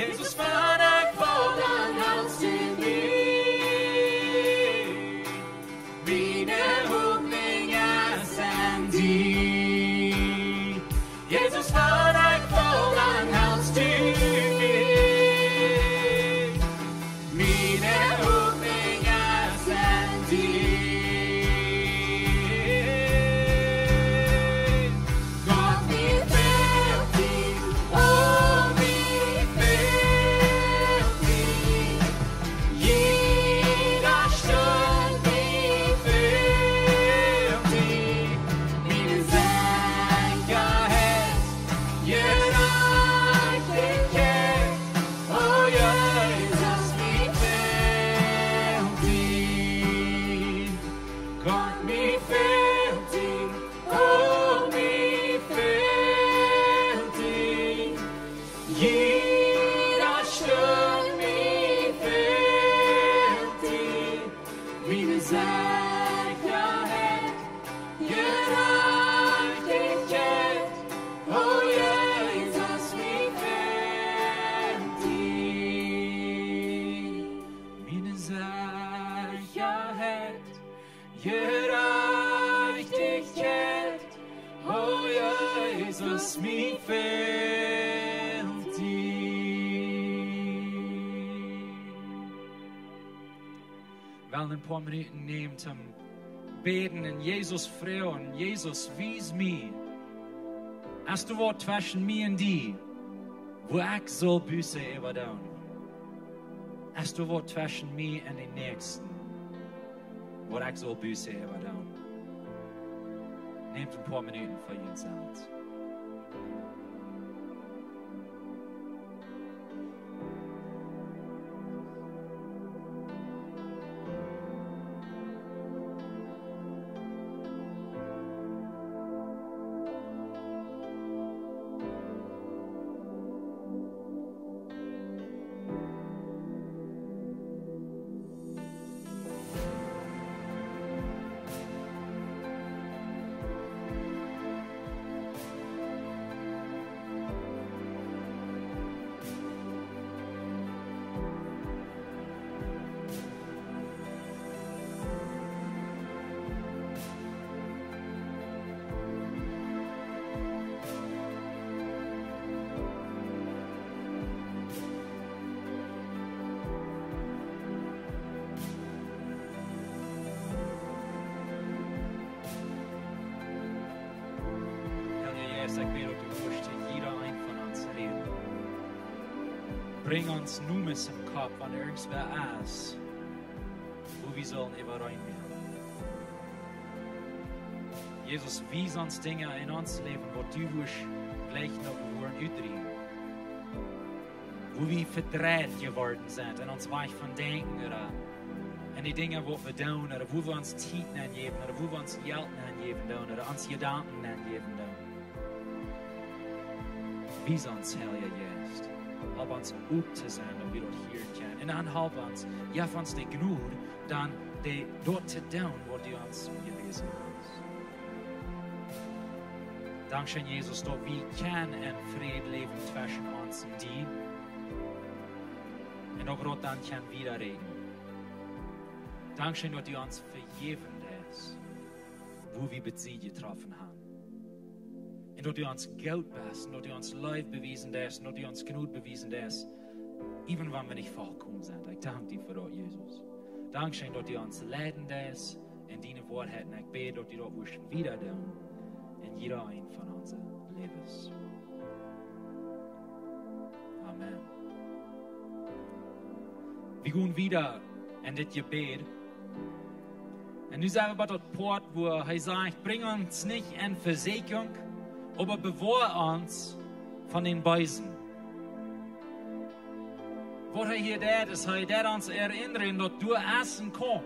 Jesus, wan ekj faul, dan halst du mie. Miene Hopninj es en die. Jesus, wan ekj faul, dan halst du mie. Miene Hopninj es en die. Gott, mie fält die, oh, mie fält die. Jieda Stund mie fält die. Miene Sechaheit, Jerajchtichkjeit, oh Jesus, mie fält die. Gott, mie fält die, oh, mie fält die. Jieda Stund mie fält die. Miene Sechaheit, Jerajchtichkjeit, oh Jesus, mie fält die. Miene Sechaheit, Jerajchtichkjeit, oh Jesus, mie fält die. Well een poa Minuten nämen toom bäden un Jesus froagen: Jesus, wies mie, es doa waut tweschen mie un die, wua ekj saul Buss äwa doonen? Es doa waut tweschen mie un dän Näakjsten, waut ekj saul Buss äwa doonen? Nämt een poa Minuten fa junt selfst. Herr Jesus, ekj bäd, daut du wurscht to jieda een von ons räden. Brinj ons Nomes em Kopp, wan irjentwäa es, wua wie sellen äwareen moaken. Jesus, wies ons Dinja en ons Läwen, waut du wurscht jlikj noch woaren utdrieejen. Wua wie vedreit jeworden sent en ons Wajch von denkjen, ooda en de Dinja, waut wie doonen, ooda wua wie ons Tiet nenjäwen, ooda wua wie ons Jelt nenjäwen doonen, ooda ons Jedanken nenjäwen doonen. Wies ons, Heilja Jeist. Halp ons opp to sennen, daut wie daut hieren kjennen. Un dan halp ons, jeff ons de Jnod, dan de, daut to doonen, waut du ons jewäsen hast. Dankscheen, Jesus, daut wie kjennen en Fräd läwen tweschen ons un die. Un uk daut dan kjennen wieda räden. Dankscheen, daut du ons vejäwen deist, wua wie bie die jetroffen haben. Un daut du ons goot best, un daut du ons Leew bewiesen deist, un daut du ons Jnod bewiesen deist, even wan wie nich vollkomen sent. Ekj dank die fa daut, Jesus. Dankscheen, daut du ons leiden deist en diene Woarheit. Un ekj bäd, daut du daut wurscht wieda doonen en jieda een von onse Läwes. Amen. Wie gonen wieda en dit Jebäd. Un nu sent wie bie daut Poat, wua hee sajcht: Brinj ons nich en Vesieekjunk, oba bewoa ons von dän Beesen. Waut hee hia deit, es, hee deit ons erinnern, daut doa es een Kaumf.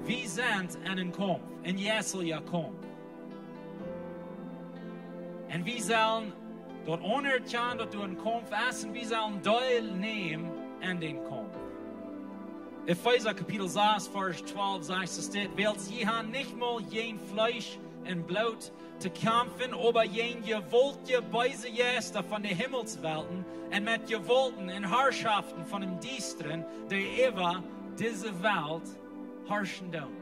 Wie sent en een Kaumf, un jie sellen jo kjennen. Un wie sellen daut aunerkjanen, daut doa een Kaumf es, un wie sellen deelnämen aun dän Kaumf. Efeesa Kapitel sas, Varsch twalf sajcht et dit: Wiels jie haben nich mol jäajen Fleesch un Bloot to kjamfen, oba jäajen jewaultje beese Jeista von de Himmelswelten un met Jewaulten un Harschoften von däm Diestren, dee äwa dise Welt harschen doonen.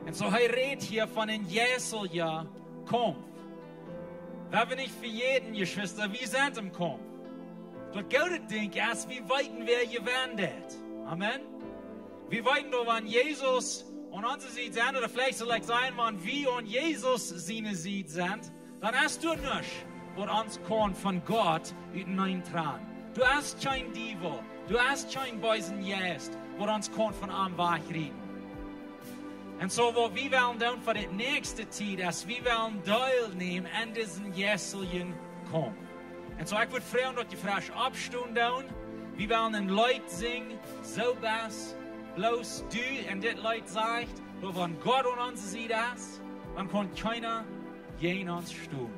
Un soo hee rät hia von een jeistelja Kaumf. Wie woaren nich vejäten, Jeschwista, wie sent em Kaumf. Daut goode Dinkj es, wie weeten, wäa jewennen deit. Amen. Wie weeten doch, wan Jesus aun onse Sied sent, ooda veleicht sull ekj sajen, wan wie aun Jesus siene Sied sent, dan es doa nuscht, waut ons kaun von Gott uteneen trannen. Doa es kjeen Diewel, doa es kjeen beesen Jeist, waut ons kaun von am wajchrieten. Un soo, waut wie wellen doonen fa de näakjste Tiet, es, wie wellen deelnämen aun disen jeisteljen Kaumf. Un soo, ekj wudd froagen, daut jie fresch oppstonen doonen. Wie wellen een Leet sinjen, Soo best bloos du, un dit Leet sajcht, daut wan Gott aun onse Sied es, dan kaun kjeena jäajen ons stonen.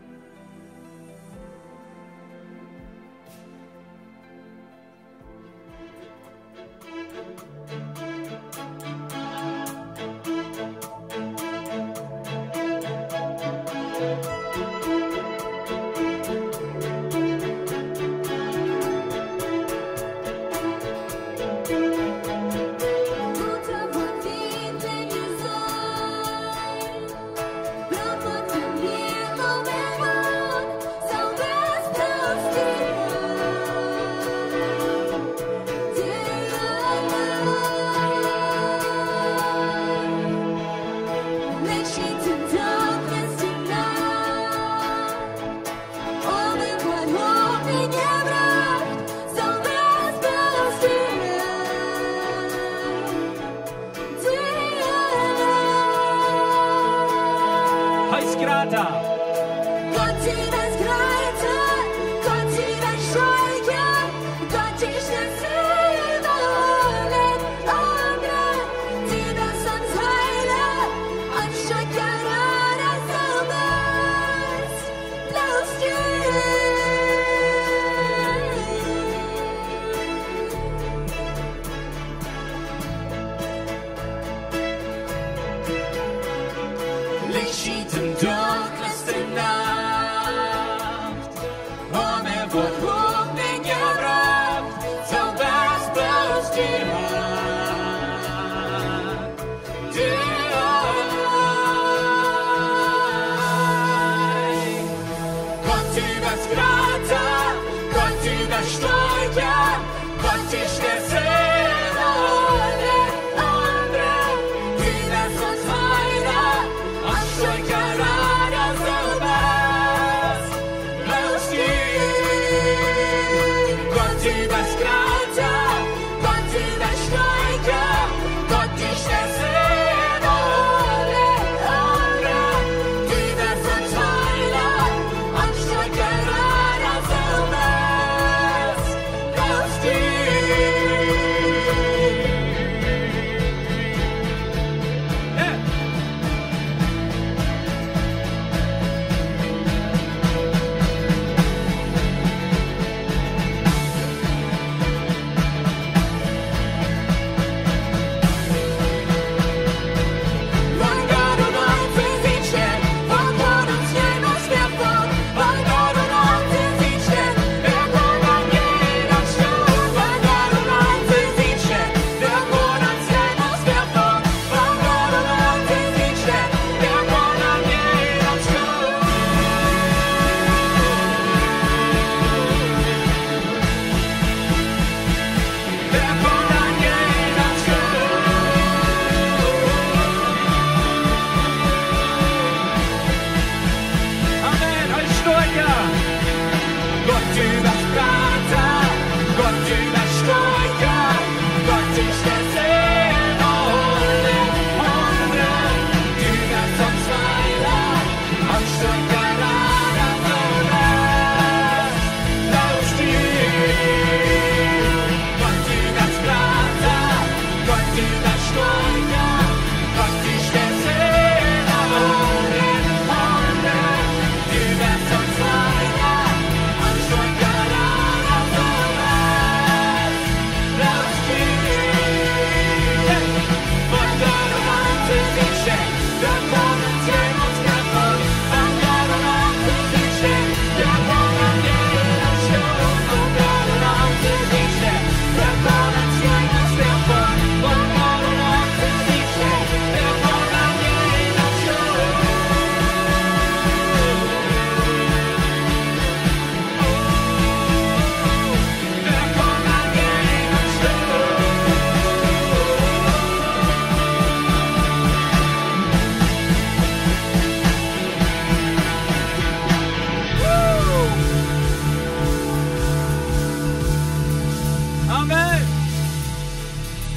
Hee es jrata. Gott, du best jrata, Gott, du best stoakja, Gott, du best de selwje, aundre, du best ons Heila, ons Schutz, jrata, soo best. Bloos du. Licht schient em Dunklen de Nacht, Wonda woat hoch enjebrocht, soo best bloos du. Du. Gott, du best jrata, Gott, du best stoakja, Gott, du best de selwje, aundre, du best ons Heila, ons Schutz, jrata, soo best bloos du. Gott, du best jrata, Gott, du best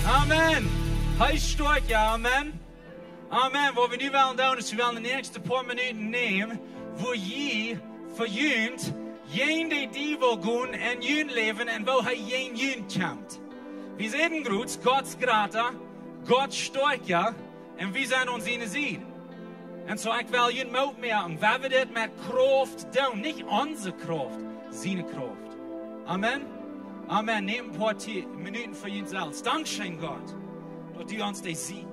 Amen. Hee es stoakj, jo, amen. Amen. Waut wie nu wellen doonen es, wie wellen de näakjste poa Minuten nämen, wua jie fa junt jäajen dän Diewel gonen en jun Läwen un woo hee jäajen junt kjamft. Wie säden jrod, Gott es jrata, Gott es stoakja, un wie sent aun siene Sied. Un soo, ekj well junt Moot moaken, wan wie dit met Krauft doonen, nich onse Krauft, siene Krauft. Amen. Amen. Nämt een poa Ti-, Minuten fa junt selfst. Dankscheen, Gott, daut du ons dee Sied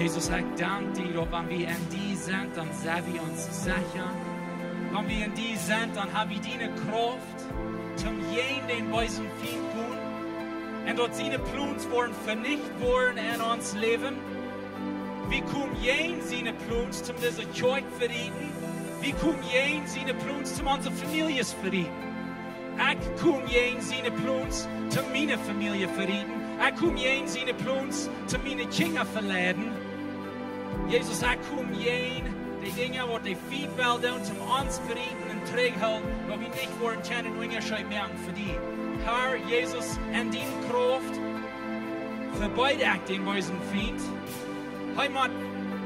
Jesus, ekj dank die, daut wan wie en die sent, dan sent wie ons secha. Wan wie en die sent, dan ha wie diene Krauft, toom jäajen dän beesen Fient gonen. Un daut siene Plons woaren venicht woaren en ons Läwen. Wie komen jäajen siene Plons, toom dise Kjoakj venichten. Wie komen jäajen siene Plons, toom onse Famieljes venichten. Ekj kom jäajen siene Plons, toom miene Famielje venichten. Ekj kom jäajen siene Plons, toom miene Kjinja veleiden. Jesus, ekj kom jäajen de Dinja, waut de Fient well doonen, toom ons venichten un trigjhoolen, daut wie nich woaren kjennen Unjascheet moaken fa die. Herr Jesus, en diene Krauft vebeed ekj dän beesen Fient. Hee mott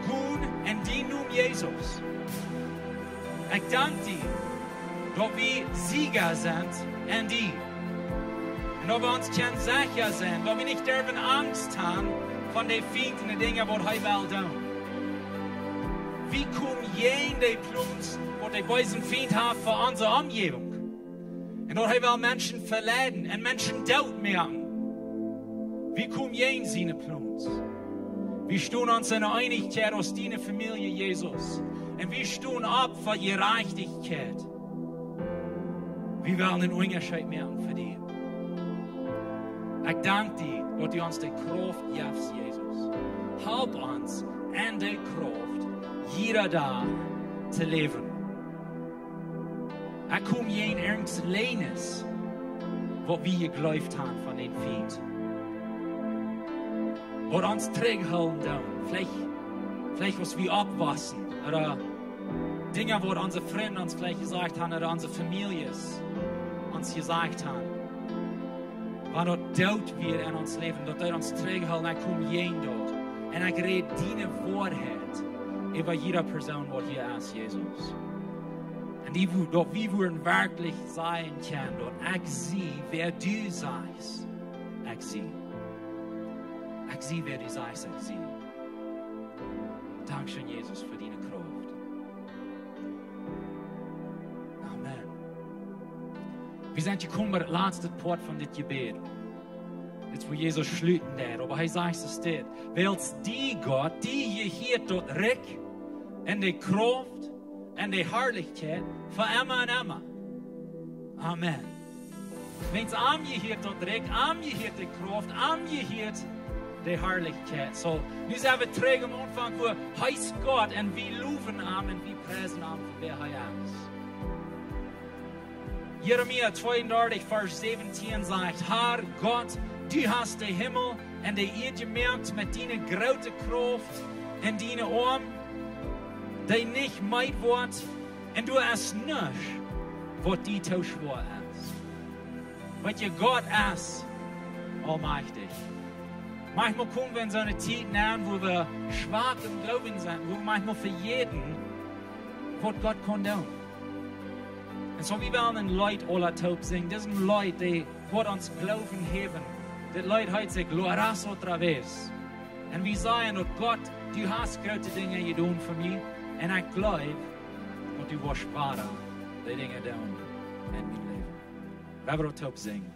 gonen en dienen Nomen, Jesus. Ekj dank die, daut wie Sieja sent en die. Un daut wie ons kjennen secha sennen, daut wie nich derwen Angst han von de Fient un de Dinja, waut hee well doonen. Wie komen jäajen de Plons, waut de beese Fient haft fa onse Omjäwunk. Un daut hee well Menschen veleiden un Menschen doot moaken. Wie komen jäajen siene Plons. Wie stonen ons en Eenichkjeit aus diene Famielje, Jesus. Un wie stonen opp fa Jerajchtichkjeit. Wie wellen een Unjascheet moaken fa die. Ekj dank die, daut du ons de Krauft jefst, Jesus. Halp ons en de Krauft, jieda Dach to läwen. Ekj kom jäajen irjent Läajes, waut wie jejleeft han von dän Fient. Waut ons trigjhoolen deit. Veleicht, veleicht aus wie oppwossen, ooda Dinja, waut onse Frind ons veleicht jesajcht han, ooda onse Famieljes ons jesajcht han. Wan daut doot wia en ons Läwen, daut deed ons trigjhoolen, ekj kom jäajen daut. Un ekj räd diene Woarheit äwa jieda Persoon, waut hia es, Jesus. Un die, wua-, daut wie wudden werkjlich sajen kjennen, daut ekj sie, wäa du sajchst, ekj sie. Ekj sie, wäa du sajchst, ekj sie. Dankscheen, Jesus, fa diene Krauft. Amen. Wie sent jekomen bie daut latste Poat von dit Jebäd. Dit es, wua Jesus schluten deed. Oba hee sajcht soo dit: Wiels die, Gott, die jehieet daut Rikj un de Krauft un de Harlichkjeit fa emma un emma. Amen. Wiels am jehieet daut Rikj, am jehieet de Krauft, am jehieet de Harlichkjeit. Soo, nu sent wie trigj aum Aunfank, wua hee es Gott un wie lowen am un wie priesen am fa wäa hee es. Jeremia tweeundartich, Varsch säwentieen sajcht: Herr Gott, du hast de Himmel un de Ieed jemoakt met diene groote Krauft un diene Oarm, dee nich meed woat, un doa es nuscht, waut die too schwoa es. Weetst, Gott es aulmajchtich. Maunchmol kome wie en soone Tiet nenn, wua wie schwak em Gloowen sent, wua wie maunchmol vejäten, waut Gott kaun doonen. Un soo, wie wellen een Leet aula toop sinjen. Dit Leet, dee woat ons Gloowen häwen. Dit Leet heet sikj Lo harás otra vez. Un wie sajen daut: Gott, du hast groote Dinja jedonen fa mie. Un ekj jleew daut du woascht wada dee Dinja doonen en mien Läwen. Wie woaren toop sinjen.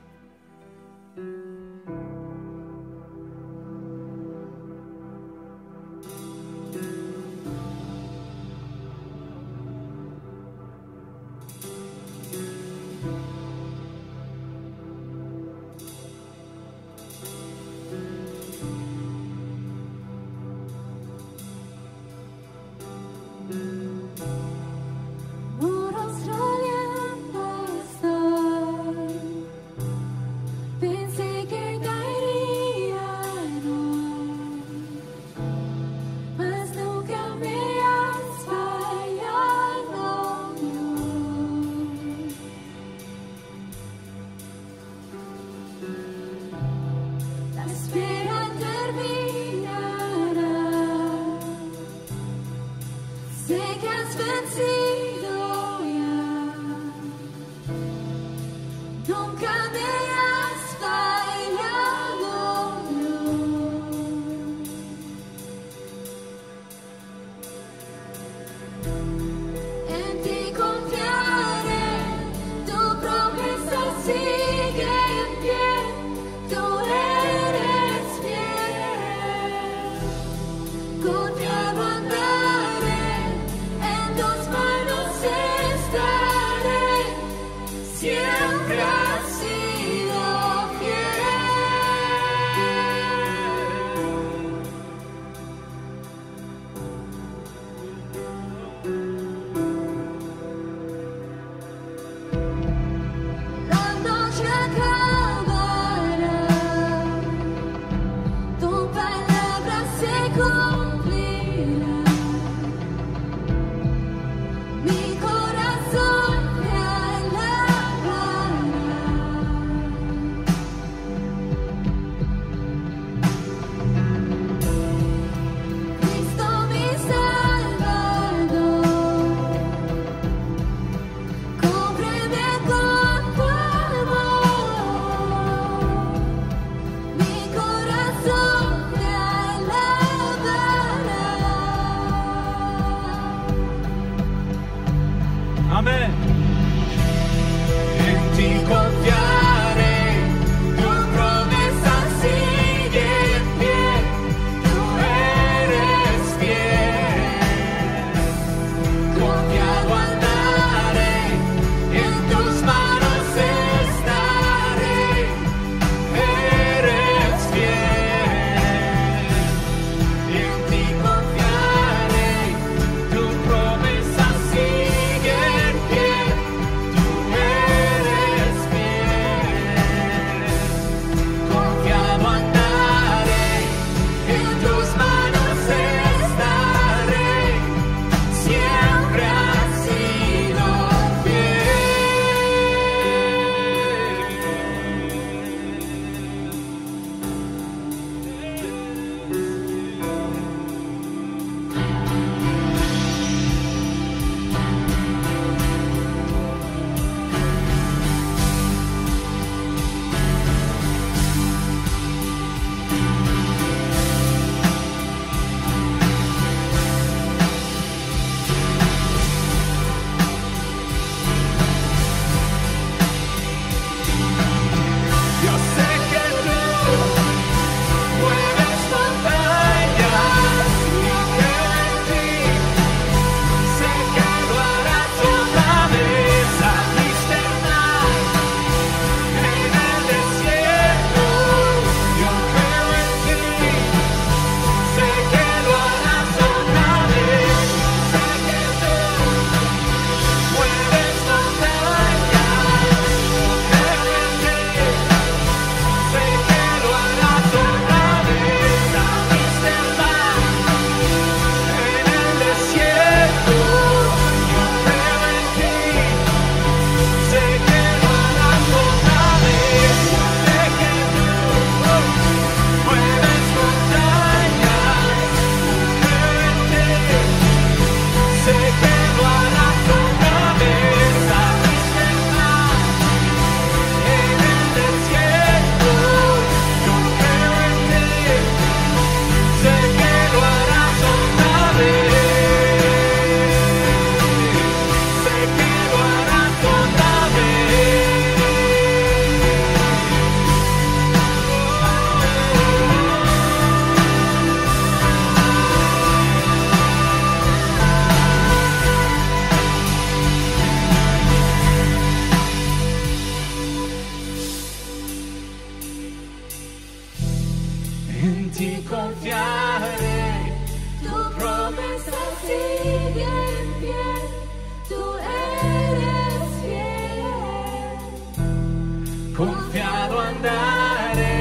En ti confiaré, tu promesa sigue en pie, tú eres fiel. Confiado andaré,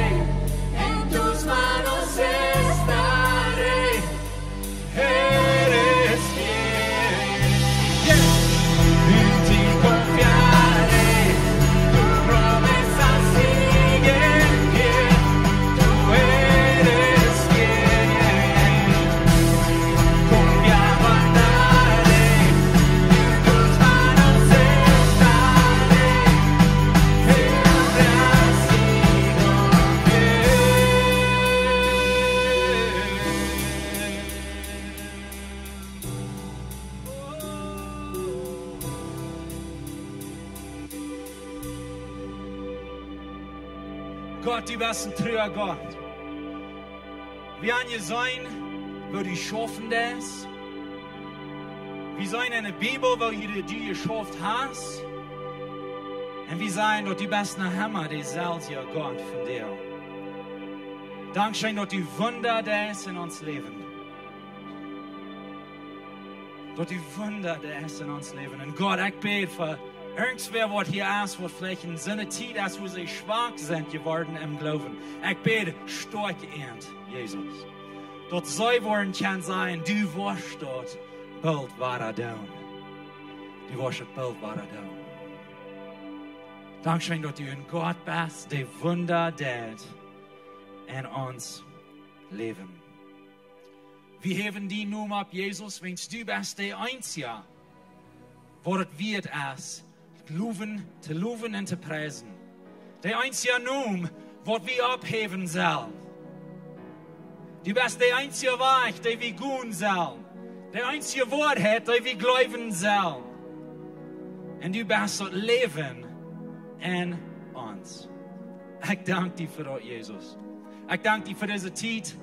en tus manos estaré. Eres fiel. Yes. En ti confiaré, tu promesa sigue en pie. Tú eres fiel. Confiado andaré, en tus manos estaré. Siempre has sido fiel. Gott, du best een trua Gott. Wie han jeseenen, woo du schaufen deist. Wie seenen enne Bibel, woo du, du jeschauft hast. Un wie seenen, daut du best noch emma deeselwja Gott vondoag. Dankscheen, daut du Wunda deist en ons Läwen. Daut du Wunda deist en ons Läwen. Un Gott, ekj bäd fa irjentwäa, waut hia es, waut veleicht en soone Tiet es, wua see schwak sent jeworden em Gloowen. Ekj bäd, stoakj an, Jesus. Daut see woaren kjennen sajen, du woascht daut boolt wada doonen. Du woascht daut boolt wada doonen. Dankscheen, daut du een Gott best, dee Wunda deit en ons Läwen. Wie häwen dien Nomen opp, Jesus, wiels du best de eensja, waut et wieet es, lowen, to lowen un to priesen. De eensja Nomen, waut wie opphäwen sellen. Du best de eensja Wajch, dee wie gonen sellen. De eensja Woarheit, dee wie jleewen sellen. Un du best daut Läwen en ons. Ekj dank die fa daut, Jesus. Ekj dank die fa dise Tiet,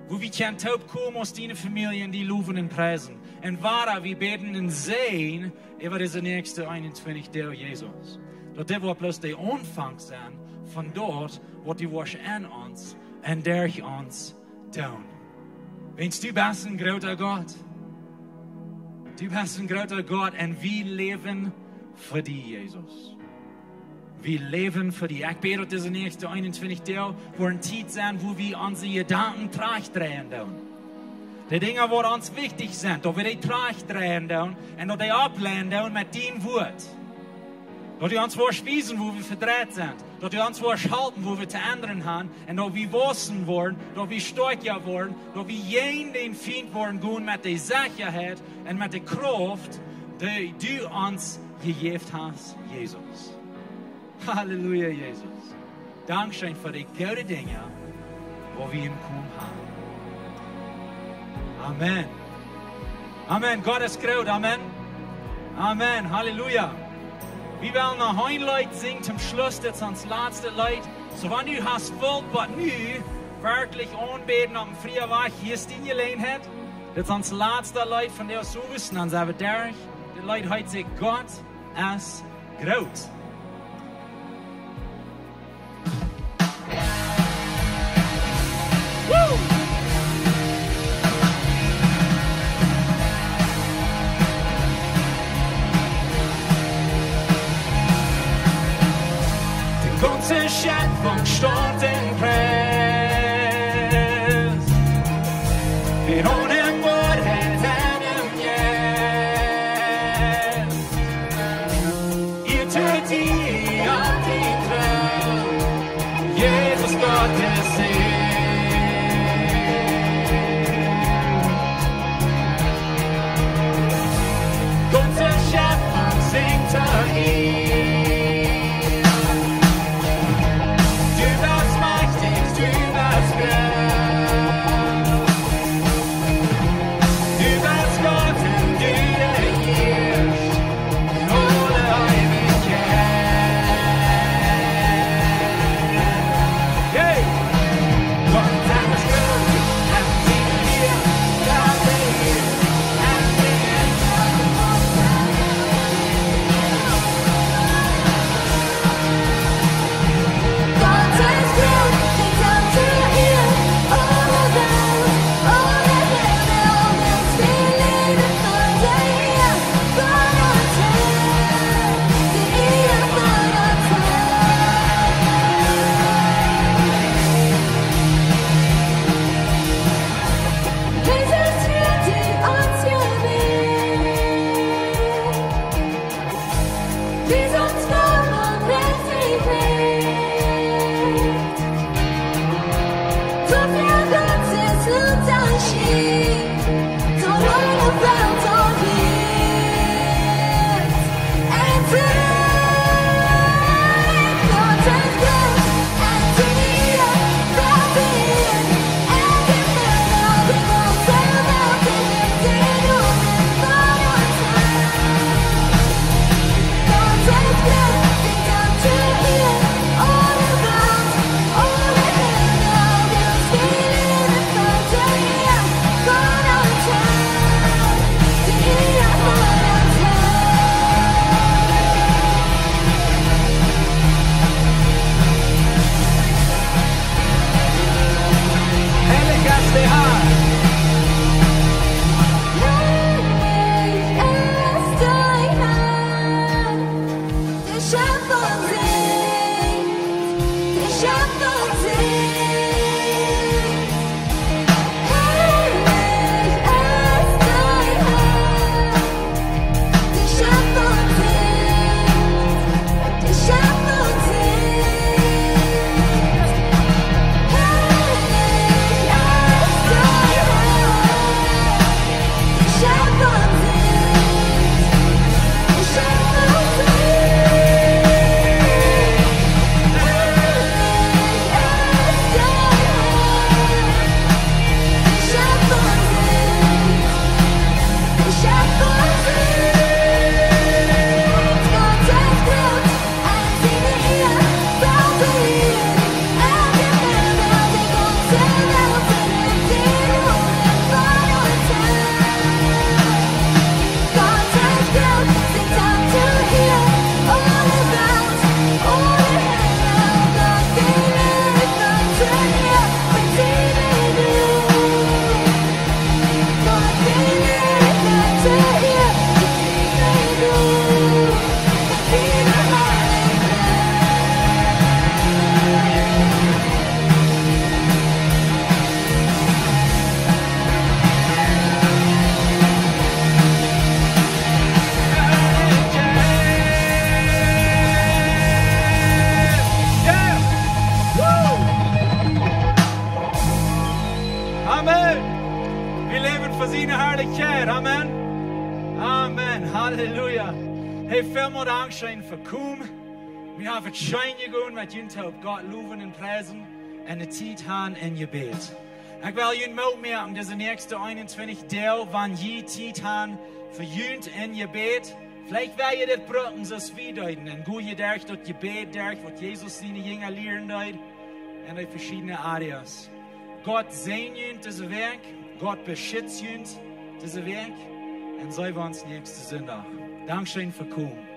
wua wie kjennen toopkomen aus diene Famielje, die lowen un priesen. Un wada, wie bäden een Säajen äwa dise näakjste eenuntwintich Doag, Jesus. Daut dit woat bloos de Aunfank sennen von daut, waut du woascht en ons un derch ons doonen. Wiels du best een groota Gott. Du best een groota Gott un wie läwen fa die, Jesus. Wie läwen fa die. Ekj bäd, daut dise näakjste eenuntwintich Doag woat eene Tiet sennen, wua wie onse Jedanken trigjdreien doonen. De Dinja, waut ons wichtich sent, daut wie dee trigjdreien doonen un daut dee oppleien doonen met dien Wuat. Daut du ons woascht wiesen, wua wie vedreit sent. Daut du ons woascht halpen, wua wie to endren han. Un daut wie wausen woaren, daut wie stoakja woaren, daut wie jäajen dän Fient woaren gonen met de Sechaheit un met de Krauft, dee du ons jejäft hast, Jesus. Halleluja, Jesus. Dankscheen fa de goode Dinja, waut wie em Komen han. Amen. Amen. Gott es groot. Amen. Amen. Halleluja. Wie wellen noch een Leet sinjen toom Schluss. Dit es ons latste Leet. Soo, wan du hast wult, waut nu werkjlich aunbäden opp een frieen Wajch, hia es dee Jeläajenheit. Dit es ons latste Leet von de Service, dan sent wie derch. Dit Leet heet sikj Gott es groot. Woo! De gaunze Schepfunk steit en Pries. Wie onen Wuat en Ea. Hia tut hee opp dän Troon, Jesus Gott de Sän. Gaunze Schepfunk sinjt to hee. Du best majchtich, du best groot. Amen. Wie läwen fa siene Harlichkjeit. Amen. Amen. Halleluja. Hey, välmol Dankscheen fa komen. Wie haben et scheen jegonen met junt toop Gott lowen un priesen un de Tiet han em Jebäd. Ekj well junt Moot moaken, dise näakjste eenuntwintich Doag, wan jie Tiet han fa junt em Jebäd. Veleicht woa jie dit brucken, soo aus wie deeden. Un go jie derch daut Jebäd derch, waut Jesus siene Jinja lieren deed. En de veschiedne areas. Gott säajen junt dise Wäakj. Gott beschitzt junt dise Wäakj. Un seenen wie ons näakjsten Sindach. Dankscheen fa komen.